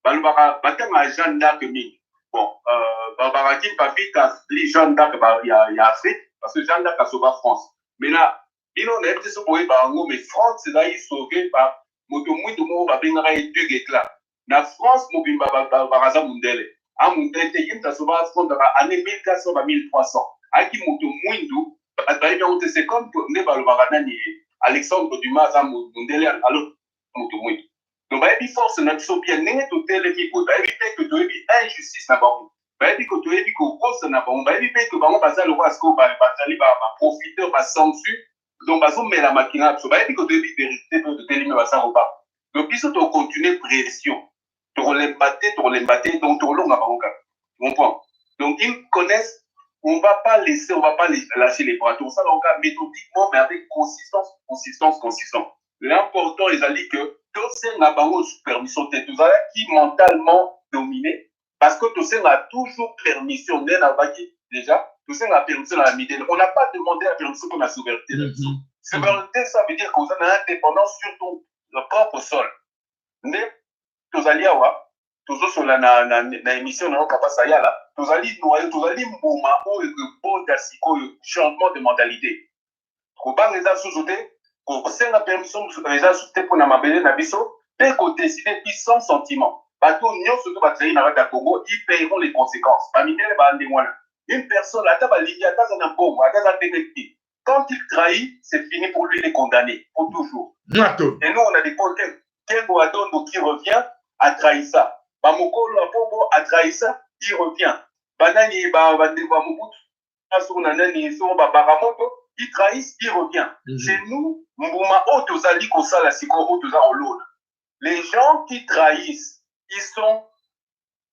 balobaka batangaka Jeanne d'Arc mingi. Bon, balobaka Kimpa Vita li Jeanne d'Arc ya Afrique, parce que Jeanne d'Arc asauva France. Mais là, bino nayebi te soki boyeba yango, mais France ezalaki sauvé par moto mwindu moko babengaka ye Du Guesclin. Na France mobimba bakaza mundele. A mundele te, ye moto asauva France na ba année 1400 ba 1300. Ayaki moto mwindu, bato bayebi yango te, c'est comme nde balobaka nani Alexandre Dumas aza mundele, alors moto mwindu. Donc bayebi force na biso bien, ndenge totelemi boye, bayebi mpe ke toyebi injustice na bango, bayebi ke toyebi kokosa na bango, bayebi mpe ke bango baza lokola sikoyo bazali baprofiteur, basangsue, donc bazomela makila na biso. Bayebi ke toyebi vérité mpe totelemi, baza kobanga. Donc biso tocontinue pression, tokolemba te, tokolemba te, donc tokolonga bango kaka. Tu comprends? Donc ils connaissent, on va pas laisser, on va pas lâcher les bras. Tout ça, donc méthodiquement, mais avec consistance, consistance, consistance. L'important ezali que tosenga bango permission te. Tozalaki mentalement dominé parce que tosenga toujours permission. Nde nalobaki déjà, tosenga permission na midele. On n'a pas demandé la permission pour la souveraineté na biso. Souveraineté, ça veut dire qu'on a indépendance sur ton propre sol. Nde tozali awa, tozosola na émission na yo papa Sayala, tozali noyo, tozali mbuma oyo ekobota sikoyo changement de mentalité. Kobanga eza susu te, kosenga permission eza susu te mpona mabele na biso. Mpe kodécider puis sans sentiment. Bato nyonso to batrahir na kati ya Congo, ils paieront les conséquences. Bamindele baa ndenge wana. Une personne, ata balingi, ata aza na mbongo, ata aza ndenge te, quand il trahit, c'est fini pour lui, il est condamné pour toujours. Nato. Et nous, on a des Kengo Adondo qui revient a trahi ça, bamokolo Apobo a trahi ça, il revient. Banani, bandeko ya Mobutu, soko na nani, soko babaramoto, il trahissent, il revient. Chez nous, mbuma oyo tozali kosala sikoyo, oyo toza kolona, les gens qui trahissent, ils sont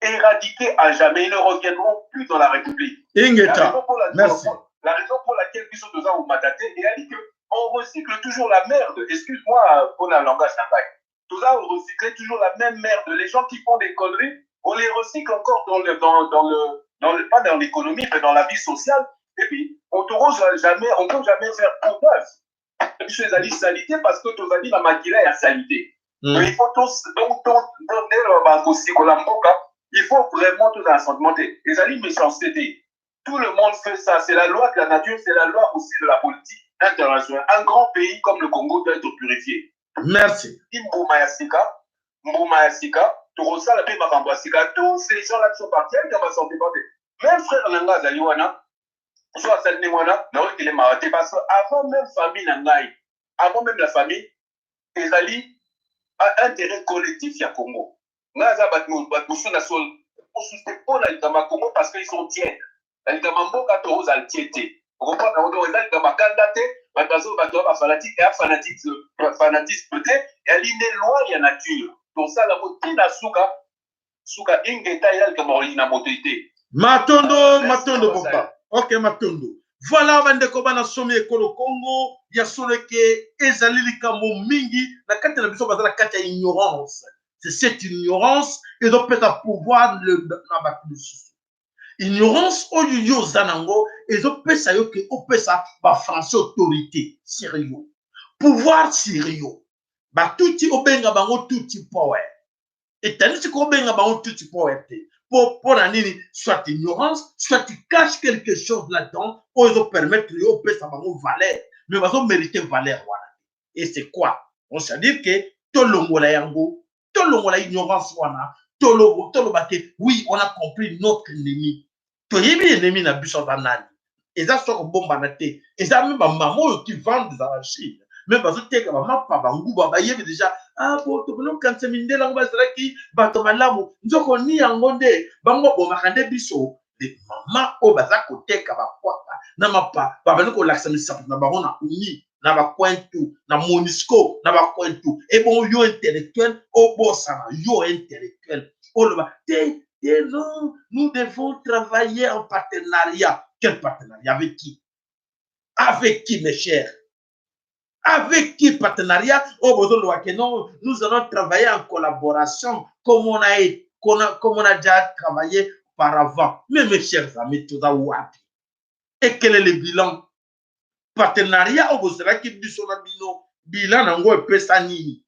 éradiqués à jamais, ils ne reviendront plus dans la République. Ingeta. Merci. La raison pour laquelle biso toza komata te eyali que on recycle toujours la merde. Excuse-moi pour le langage na ngai. Toza recycler toujours la même merde. Les gens qui font des conneries, on les recycle encore dans le, pas dans l'économie, mais dans la vie sociale. Et puis on ne jamais, on peut jamais faire pour neuf. Biso ezali salité parce que tozali na makila ya salité. Il faut tous donc nde bakosikola mboka, il faut vraiment tozala sentiment te, ezali méchanceté te. Tout le monde fait ça, c'est la loi de la nature, c'est la loi aussi de la politique internationale. Un grand pays comme le Congo doit être purifié. Merci. Mbuma ya sika, mbuma ya sika, tokosala mpe makambo ya sika. Tous ces gens là qui sont partis avec basentiment te, même frère na ngai azali wana, so asali ndenge wana, naokelemaka te, parce que avant même famille na ngai, avant même la famille, ezali intérêt collectif ya Congo. Ngai aza bato mosusu na sol mosusu te mpo na likambo ya Congo, parce que ils sont tièdes. Na likambo ya mboka tokozala tie te, okomprendre yango. Donc eza likambo ya kanda te, bato bazo bato ya bafanatique, ya fanatisme te, eyali nde loi ya nature. Tosala yango ntina suka suka. Ingeta, eza likambo ya kolinga moto te. Matondo, matondo papa. Ok, matondo. Voilà, bandeko bana somi ekolo Congo, ya solo eke ezali likambo mingi na kati na biso baza na kati ya ignorance. C'est cette ignorance ezopesa pouvoir na bato misusu. Ignorance oyo yo oza nango ezopesa yo ke opesa bafrançais autorité sur yo, pouvoir sur yo. Batuti obenga bango tutsi power, etandisi kobenga bango tutsi power te. Mpo na nini? Soit ignorance, soit tu caches quelque chose là-dedans oyo ezopermettre yo opesa bango valeur, mais bazomérite valeur wana. Et c'est quoi? On, c'est-à-dire que tolongola yango, tolongola ignorance wana, toloba ke oui, on a compris notre ennemi. Toyebi ennemi na biso aza nani. Eza so kobombana te, eza même bamama oyo qui vendent dans la Chine, même bazoteka bamapa, banguba, bayebi déjà. Ah bo tokoni kokanisa mindele yango bazalaki bato malamu, nzoko ni yango nde bango babomaka nde biso. Mama oyo baza koteka bakwaka na mapa, babandi kolakisa misapo na bango na uni na bakwentu, na MONUSCO na bakwentu. Ebongo yo intellectuel obosana, yo intellectuel oloba te te: non, nous devons travailler en partenariat. Quel partenariat? Avec qui? Avec qui, mes chers? Avec qui partenariat? Oyo bozoloba ke non, nous allons travailler en collaboration comme on a déjà travaillé auparavant. Mais mes chers amis, toza wapi? Et quel est le bilan? Partenariat oyo bozalaki biso na bino, bilan nango epesa nini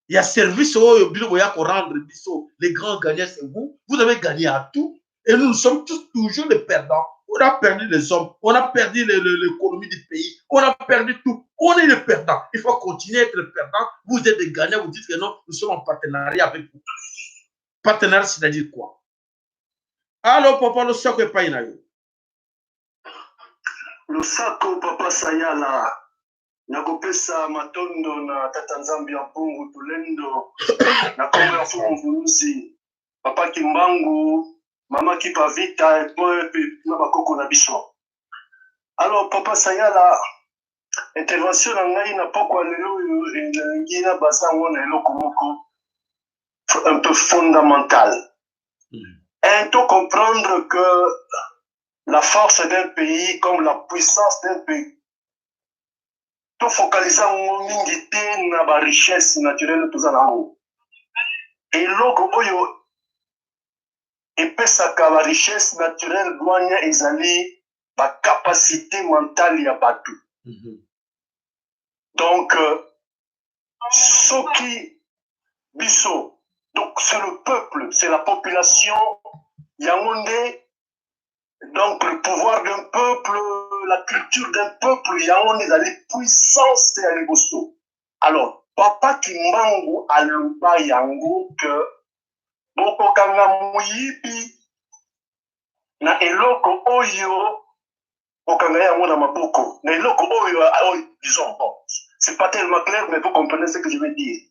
ya service oyo bino boya korendre biso? Les grands gagnants, c'est vous. Vous avez gagné à tout et nous, nous sommes tous toujours les perdants. On a perdu les hommes, on a perdu l'économie du pays, on a perdu tout. On est les perdants, il faut continuer à être les perdants. Vous êtes des gagnants, vous dites que non, nous sommes en partenariat avec vous. Partenariat, c'est-à-dire quoi? Allo papa, losako epai na yo. Losako papa Sayala, nakopesa matondo na tata Nzambe ya mpungu Tulendo na nkombo ya Mfumu Mvuluzi, papa Kimbangu, mama Kipavita mpe na bakoko na biso. Alors papa Sayala, intervention na ngai na pokwa lelo oyo elingi na baza yango na eloko moko un peu fondamental. Un to comprendre que la force d'un pays comme la puissance d'un pays, tofocaliser yango mingi te na barichesse naturelle toza na yango. Eloko oyo epesaka barichesse naturelle bwanya ezali bacapacité mentale ya bato. Donc soki biso, donc c'est le peuple, c'est la population, yango nde donc le pouvoir d'un peuple, la culture d'un peuple, yango nde ezali puissance ya liboso. Alors Papa Kimbangu aloba yango que bokokanga moyibi na eloko oyo okanga yango na maboko na eloko oyo oyo, disons, bon, c'est pas tellement clair, mais vous comprenez ce que je veux dire.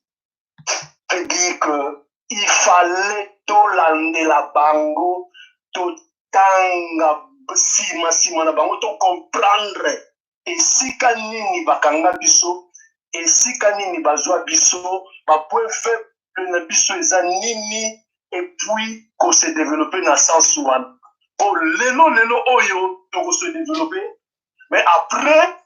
Veut dire que il fallait tolandela bango, totanga nsima nsima na bango, tocomprendre esika nini bakanga biso, esika nini bazwa biso, bapoint faible na biso eza nini, et puis kose développer na sens wana. Po lelo lelo oyo tokose développer, mais après,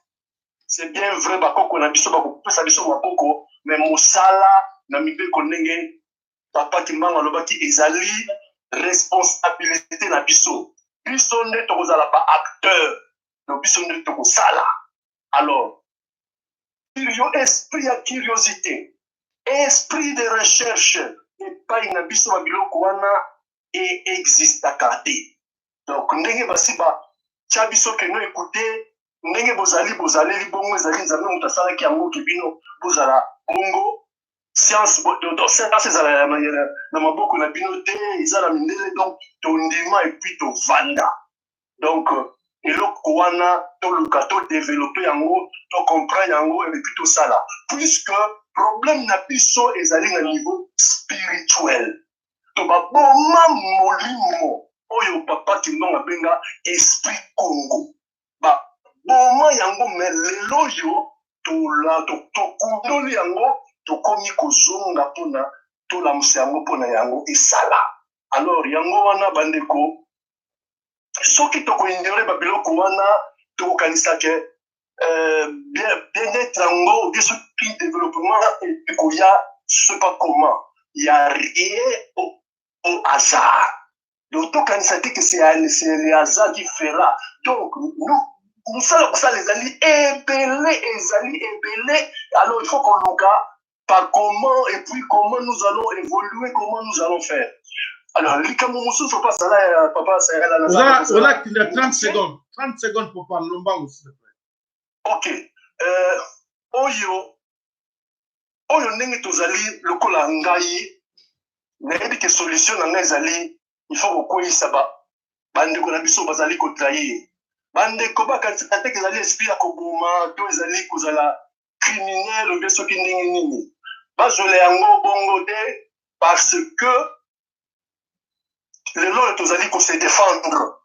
c'est bien vrai, bakoko na biso bakopesa biso maboko, mais mosala na mibeko, ndenge Papa Kimbangu alobaki, ezali responsabilité na biso. Biso nde tokozala baacteur, donc biso nde tokosala. Alors esprit ya curiosité, esprit de recherche epai na biso, babiloko wana eexistaka te. Donc ndenge basi batya biso keno, ekute ndenge bozali, bozaleli bongo, ezali Nzambe moto asalaki yango ke bino bozala bongo. Science, science ezala na maboko na bino te, eza na mindele. Donc tondima et puis tovanda. Donc eloko wana toluka todévelopper yango, tocomprendre yango et puis tosala, puisque problème na biso ezali na niveau spirituel. To baboma molimo oyo Papa Kimbangu abenga esprit Congo, baboma yango. Mais lelo oyo tokundoli yango, tokomi kozonga mpona tolamusa yango, mpona yango esala. Alors yango wana, bandeko, soki tokoignorer babiloko wana, tokokanisa ke bien-être yango, bien soki développement ekoya, c'est pas comment, il y a rien au hasard. Donc tokanisa te que c'est le hasard qui fera. Donc nous, mosala kosala ezali ebele, ezali ebele. Alors il faut koluka par comment et puis comment nous allons évoluer, comment nous allons faire. Alors likambo mosusu, papa, papa. Oza 30 secondes, 30 secondes pour parler lombango, s'il te plaît. Ok, oyo oyo ndenge tozali, lokola ngai nayebi ke solution na ngai ezali, il faut kokweyisa bandeko na biso bazali kotrahir. Bandeko bakanisaka te ezali esprit ya koboma to ezali kozala criminel obie soki ndenge nini. Bazwela yango bongo te, parce que lelo oyo tozali kose défendre.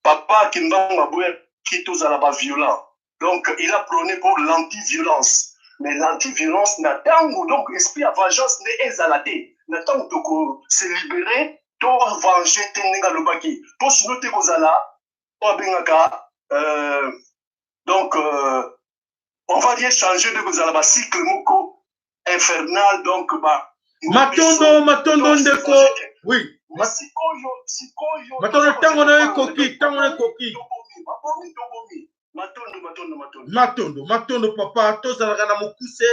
Papa Kimbangu aboyaki tozala baviolent, donc il a prôné pour l'anti-violence. Mais l'anti-violence na ntango, donc esprit ya vengeance nde ezala te na ntango tokose libérer, tovenger te ndenge alobaki, mpo sino te kozala oyo abengaka donc on va rien changer de kozala bacycle moko infernal. Donc ba Matondo, matondo ndeko, oui. Sikoyo, sikoyo. Matondo, ntango na ekoki, ntango na ekoki. Babomi, tobomi. Matondo, matondo, matondo. Matondo, matondo papa. Tozalaka na mokuse,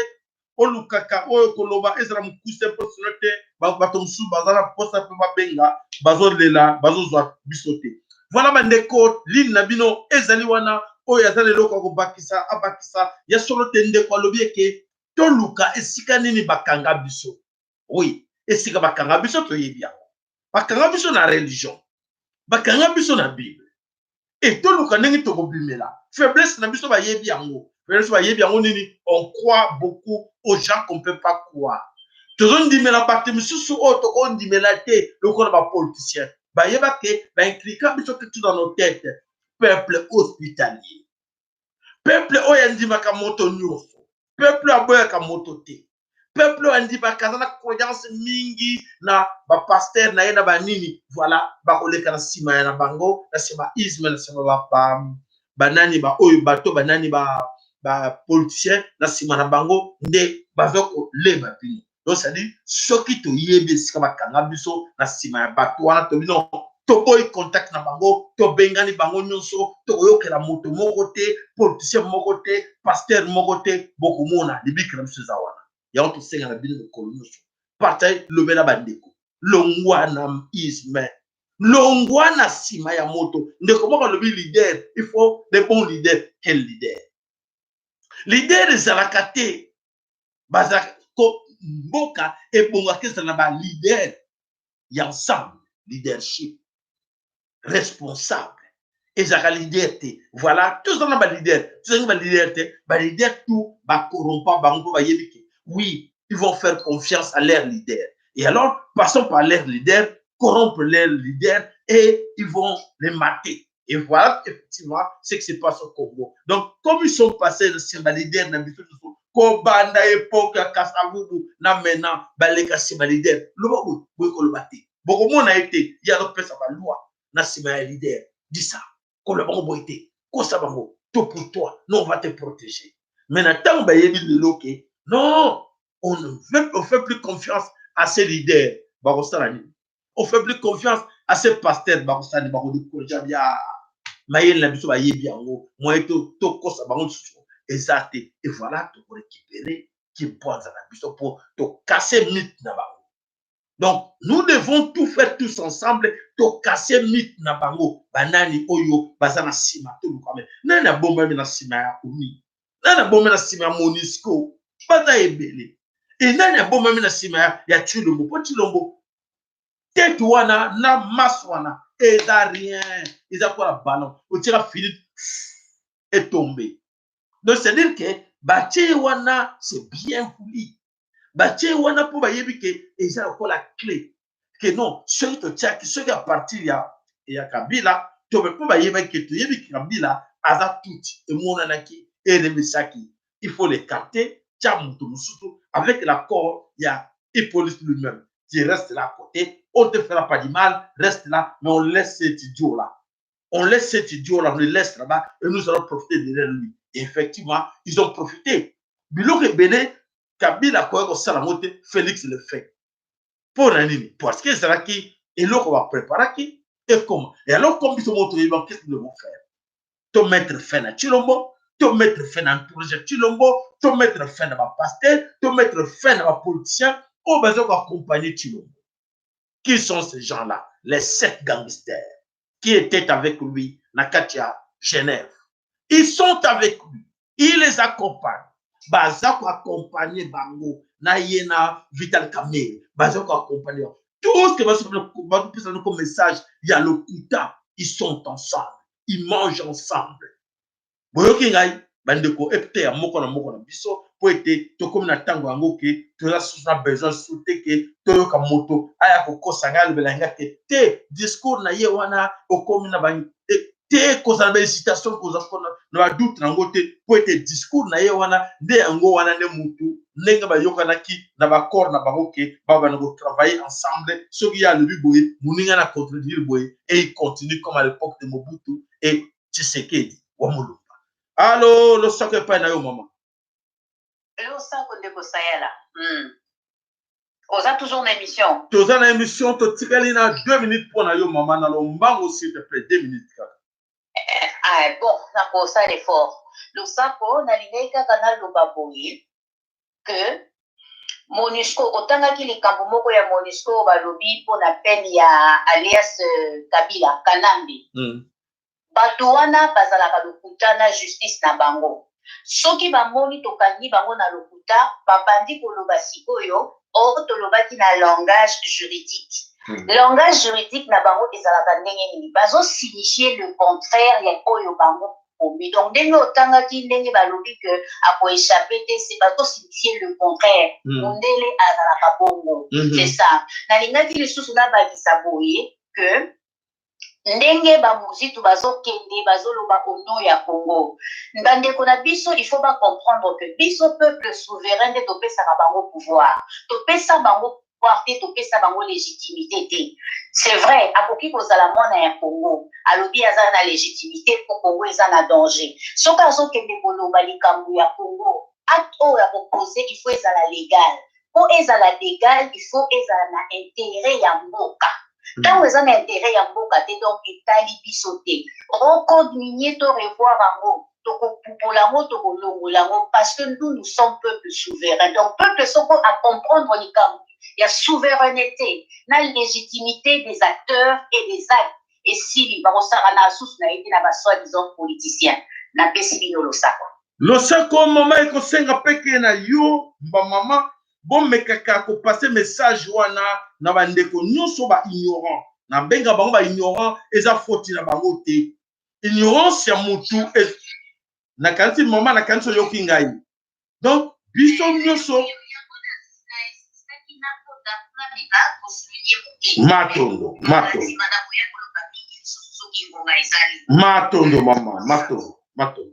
olukaka oyo koloba ezala mokuse, mpo sino te bato mosusu baza na mposa mpe babenga, bazolela, bazozwa biso te. Voilà bandeko, ligne na bino ezali wana. Oyo aza na eloko ya kobakisa, abakisa. Ya solo te, ndeko alobi eke toluka esika nini bakanga biso. Oui, esika bakanga biso toyebi yango. Bakanga biso na religion, bakanga biso na Bible, e toluka ndenge tokobimela faiblesse na biso. Bayebi yango, faiblesse bayebi yango nini? On croit beaucoup aux gens qu'on peut pas croire. Tozondimela bato misusu oyo tokondimela te, lokola bapoliticien. Bayeba ke bainculquer biso tout dans nos têtes: peuple hospitalier, peuple oyo andimaka moto nyonso, peuple oyo aboyaka moto te, peuple oyo andimaka, aza na croyance mingi na bapasteur na ye na banini. Voilà, bakoleka na nsima ya na bango, na nsima isme, na nsima banani, baoyo bato banani, bapoliticien, na nsima na bango nde baza koleba bino. Donc c'est-à-dire soki toyebi esika bakanga biso na nsima ya bato wana, tobi non, toboyi contact na bango, tobengani bango nyonso, tokoyokela moto moko te, politicien moko te, pasteur moko te, bokomona libiki na biso eza wana. Yango tosenga na bino mokolo nyonso, partage, lobela bandeko, longwa na isme, longwa na nsima ya moto. Ndeko moko alobi leader, il faut de bon leader. Quel leader? Leader ezalaka te. Baza ko mboka ebongaka ezala na ba leader ya ensemble, leadership responsable ezalaka leader te. Voilà, toza na ba leader, tozangi ba leader te, ba leader tout bacorrompa bango mpo bayebi ke oui, ils vont faire confiance à leur leader. Et alors, passons par leur leader, corrompre leur leader et ils vont les mater. Et voilà effectivement ce qui se passe au Congo. Donc, comme ils sont passés sur ba leader na biso nyonso, kobanda époque ya Kasavubu na maintenant, baleka nsima leader. Loba boye, boye koloba te. Bokomona ye te, ye azopesa baloi na nsima ya leader. Dis ça, koloba bango boye te, kosa bango, tout pour toi, nous on va te protéger. Mais na ntango bayebi lelo ke non, on ne fait, on fait plus confiance à ces leaders, bakosala nini? On fait plus confiance à ces pasteurs, bakosala nini? Bakodécourager bia mayele na biso, bayebi yango, moye tokosa bango lisusu eza te. Et voilà, tokorécupérer kimpwanza na biso mpo tocasser mythe na bango. Donc nous devons tout faire tous ensemble, tocasser mythe na bango. Banani oyo baza na nsima? Toluka me nani abombami na nsima ya ONU, nani abombami na nsima ya MONUSCO. Baza ebele. E nani abombami na nsima ya Tshilombo? Mpo Tshilombo tete wana na masse wana eza rien, eza kola ballon otiaka Philippe etombe. Donc c'est à dire que batie wana, c'est bien voulu, batie wana mpo bayebi ke eza lokola clé ke non, soki totiaki, soki à partir ya Kabila to mpo bayebaki ke toyebi ke Kabila aza tuti emonanaki elemisaki, il faut l'écarter, tia moto mosusu avec l'accord ya Hippolyte lui-même qui reste là à côté. On te fera pas du mal, reste là, mais on laisse cet idiot là, on laisse cet idiot là, on le laisse là-bas et nous allons profiter derrière lui. Et effectivement, ils ont profité. Biloko ebele Kabila akoki kosala yango te, Félix le fait. Mpo na nini? Parce que ezalaki eloko bapréparaki ekoma. Et alors, comme biso moko toyebi, qu'est-ce que nous devons faire? To mettre fin na Tshilombo, to mettre fin na entourage ya Tshilombo, to mettre fin na bapasteur, to mettre fin na bapoliticien oyo baza koaccompagner Tshilombo. Qui sont ces gens-là? Les sept gangsters qui étaient avec lui na kati ya Genève, ils sont avec lui, il les accompagne. Baza koaccompagne bango na ye na Vital Kamerhe, baza koaccompagne bango. Tout ce que bazopesa comme message ya lokuta, ils sont ensemble, ils mangent ensemble. Boyoki ngai, bandeko, epte ya moko na moko na biso, mpo ete tokómi na ntango yango ke toza susu na besoin susu te ke toyoka moto aya kokosa ngai, alobela ngai te te discours na ye wana okómi na ba te, kozala bahésitation, kozala na badoute nango te, mpo ete discours na ye wana nde yango wana nde mutu ndenge bayokanaki na baaccord na bango ke babanda kotravailler ensemble. Soki ye alobi boye, moninga na contredire boye, et il continue comme à l'époque de Mobutu et Tshisekedi wa Mulumba. Alo, losako epai na yo, mama. Losako, ndeko Sayala. Oza toujours na émission? Toza na émission, totikali na 2 minutes mpo na yo, mama, na lombango, s'il te plaît, 2 minutes kaka. Ah, bon, nakosala effort. Losako, nalingaki kaka naloba boye ke MONUSCO, otangaki likambo moko ya MONUSCO, balobi mpona peine ya alias Kabila Kanambe. Bato wana bazalaka lokuta na justice na bango. Soki bamoni tokangi bango na lokuta, babandi koloba sikoyo or tolobaki na langage juridique. Langage juridique na bango ezalaka ndenge nini? Bazosignifie le contraire ya oyo bango komi. Donc ndenge otangaki, ndenge balobi ke akoéchappe te, se bazosignifie le contraire. Mondele azalaka bongo. C'est ça. Nalingaki lisusu nabakisa boye ke ndenge bamozitu bazokende, bazoloba au nom ya Congo, bandeko na biso, il faut bacomprendre que biso peuple souverain nde topesaka bango pouvoir. Topesa bango pouvoir te, topesa bango légitimité te. C'est vrai, akoki kozala mwana ya Congo, alobi aza na légitimité mpo Congo eza na danger. Soki azokende koloba likambo ya Congo, acte oyo ya kopose, il faut ezala légal. Mpo ezala légal, il faut ezala na intérêt ya mboka. Ntango eza na intérêt ya mboka te, donc etali biso te. O code minier, to revoir yango, tokopupola yango, tokolongola yango, parce que nous, nous sommes peuple souverain. Donc peuple soko acomprendre likambo ya souveraineté na légitimité des acteurs et des actes, esili. Bakosaka na susu na ye te na basoi-disant politicien. Napesi bino losako. Losako mama ekosenga peke na yo ba mama bomekaka ko passer message wana na ba ndeko nyonso ba ignorant na benga bango ba ignorant eza foti na bango te ignorance ya mutu nakanisi mama nakanisi oyoki ngai donc biso nyonso matondo matondo matondo mama matondo matondo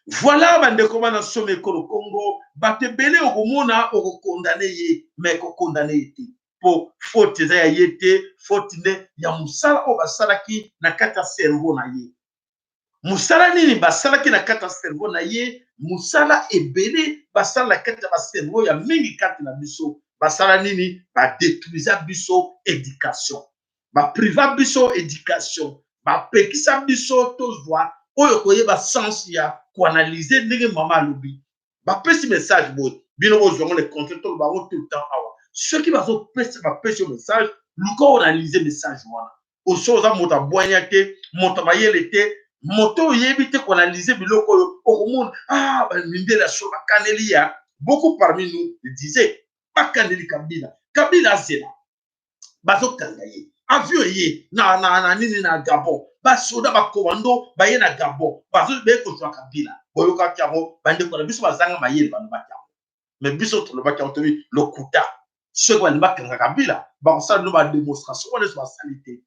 voilà bandeko bana somi ekolo congo bato ebele okomona okokondane ye me kokondane ye te mpo faute eza ya ye te faute nde ya mosala oyo basalaki na kati ya cerveau na ye Mosala nini basalaki na kati ya cerveau na ye? Mosala ebele basala na kati ya ba cerveau ya mingi kati na biso. Basala nini? Ba detruisa biso education, ba priva biso education, bapekisa biso tozwa oyo koyeba sens ya koanalyse ndenge mama alobi. Bapesi message boye, bino bozwa yango le contraire, toloba yango tout le temps awa. Soki bazopesa bapesi yo message, luka oanalyse message wana. Oso oza moto ya bwanya te, moto ya mayele te, moto oyebi te koanalyse biloko oyo okomona ah mindele ya solo bakaneli ya beaucoup parmi nous disaient bakaneli Kabila, Kabila azela bazokanga ye avion eye na, na, na nini na Gabon basoda bakomando baye na Gabon baye kozwa Kabila. Boyokaki yango bandeko na biso bazanga mayele balobaki yango, me biso tolobaki yango tobi lokuta. Soki balingi bakanga Kabila bakosala bino bademonstration wana nyonso basali te,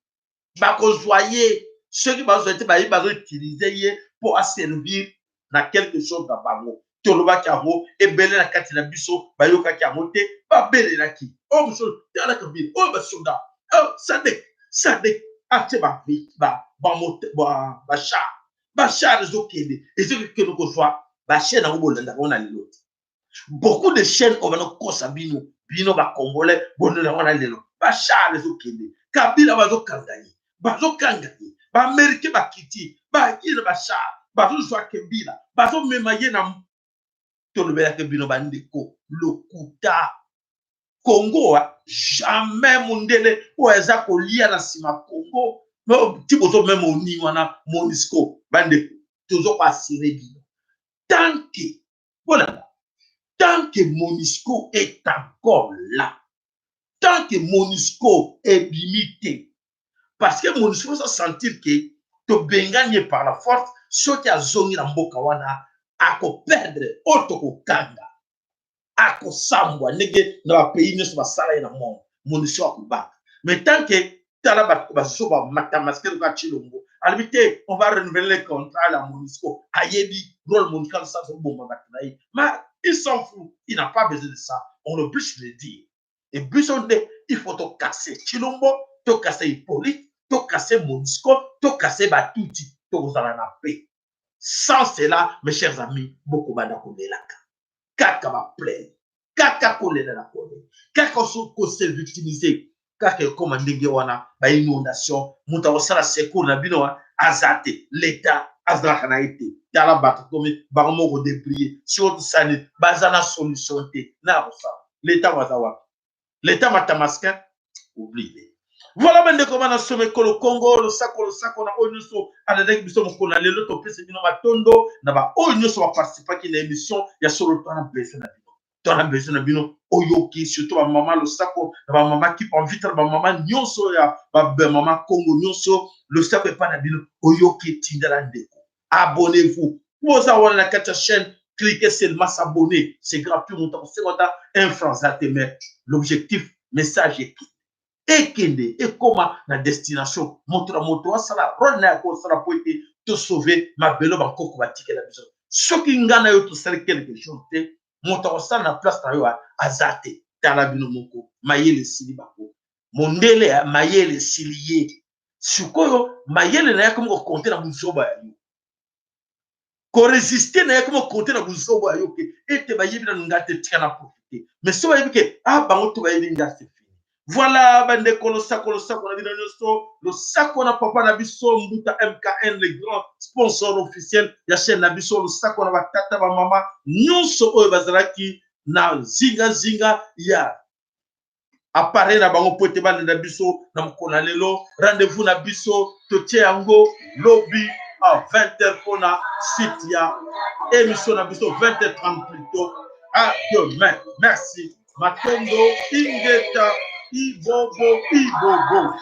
bakozwa ye. Soki bazwa ye te, bayebi bazoutilize ye mpo aservir na quelque chose na bango. Tolobaki yango ebele na kati na biso bayokaki yango te, babelelaki oyo mosusu tala Kabila oyo basoda sadek sadek atie bachar bachar ezokende ezokende kozwa bachaine yango bolandaka yango na lelo te. Beaucoup de chaînes oyo banokosa bino bino ba congolais bondela wana lelo bachar ezokende Kabila bazokanga ye bazokanga ye baaméricain bakiti baye na bachar bazozwa Kabila bazomema ye na tolobelaki bino bandeko lokuta Congo jamais mundele oyo aza kolia na nsima Congo ti bozomema oni wana Monusco bandeko tozo koasire bino tant que bolanda tant que Monusco est encore là, tant que Monusco ebimi te, parce que Monusco va sentir que tobengani ye par la force, soki azongi na mboka wana akoperdre oyo tokokanga, akosambwa ndenge na bapays nyonso basala ye na monde, Monusco akobanga. Mais tant que tala bato bazoba matamaske lokola Tshilombo alobi te on va renouveler le contrat la Monusco, ayebi rôle Monusco azosala azoboma bato na ye, mais il s'en fout, il n'a pas besoin de ça, on l'oblige de le dire. Et biso nde il faut tokase Tshilombo, tokase Hippolyte, tokase Monusco, tokase batuti, tokozala na paix. Sans cela, mes chers amis, bokobanda kolelaka kaka ba plainte, kaka kolela na kolela, kaka kose victimiser, kaka ekoma ndenge wana ba inondation, moto akosala secours na bino aza te, l'etat azalaka na ye te. Tala bato komi bango moko débrouiller, sikoyo tosali baza na solution te na kosala l'etat waza wapi? L'etat matamasquin oublie. Voilà bandeko bana somo ekolo Congo, losako losako na oyo nyonso alandaki biso mokolo na lelo. Topesi bino matondo na ba oyo nyonso baparticipaki na émission ya solo. Twana besoin na bino, twana besoin na bino oyoki, surtout ba mama losako na ba mama kipa vita na ba mama nyonso ya ba mama Congo nyonso, losako epai na bino oyoki. Tindela ndeko, abonnez-vous boza wana na kati ya chaîne, cliquez seulement s'abonner, c'est gratuit, moto akosenga ata un franc aza te, mais l'objectif message ekende ekende ekoma na destination, moto na moto asala role na ya kosala po ete tosauve mabelo bankoko batikela biso. Soki ngai na yo tosali quelque chose te, moto akosala na place na yo aza te. Tala bino moko, mayele esili bango, mondele mayele esili ye sikoyo, mayele na ye akomi kokonte na buzoba ya yo, koresiste na ye akomi kokonte na buzoba ya yo ke ete bayebi nanu nga te, tika na profite. Mais so bayebi ke ah bango to bayebi nga, c'est fini. Voilà bandeko, losako losako na bino nyonso, losako na papa na biso Mbuta MKN, le grand sponsor officiel ya chaîne na biso, losako na batata bamama nyonso oyo bazalaki na zingazinga ya appareil na bango po ete balanda biso na mokolo na lelo. Rendez-vous na biso totie yango lobi. à 20h mpona suite ya émission na biso, 20h30 plutôt. À demain, merci, matondo, ingeta, ibobo ibobo.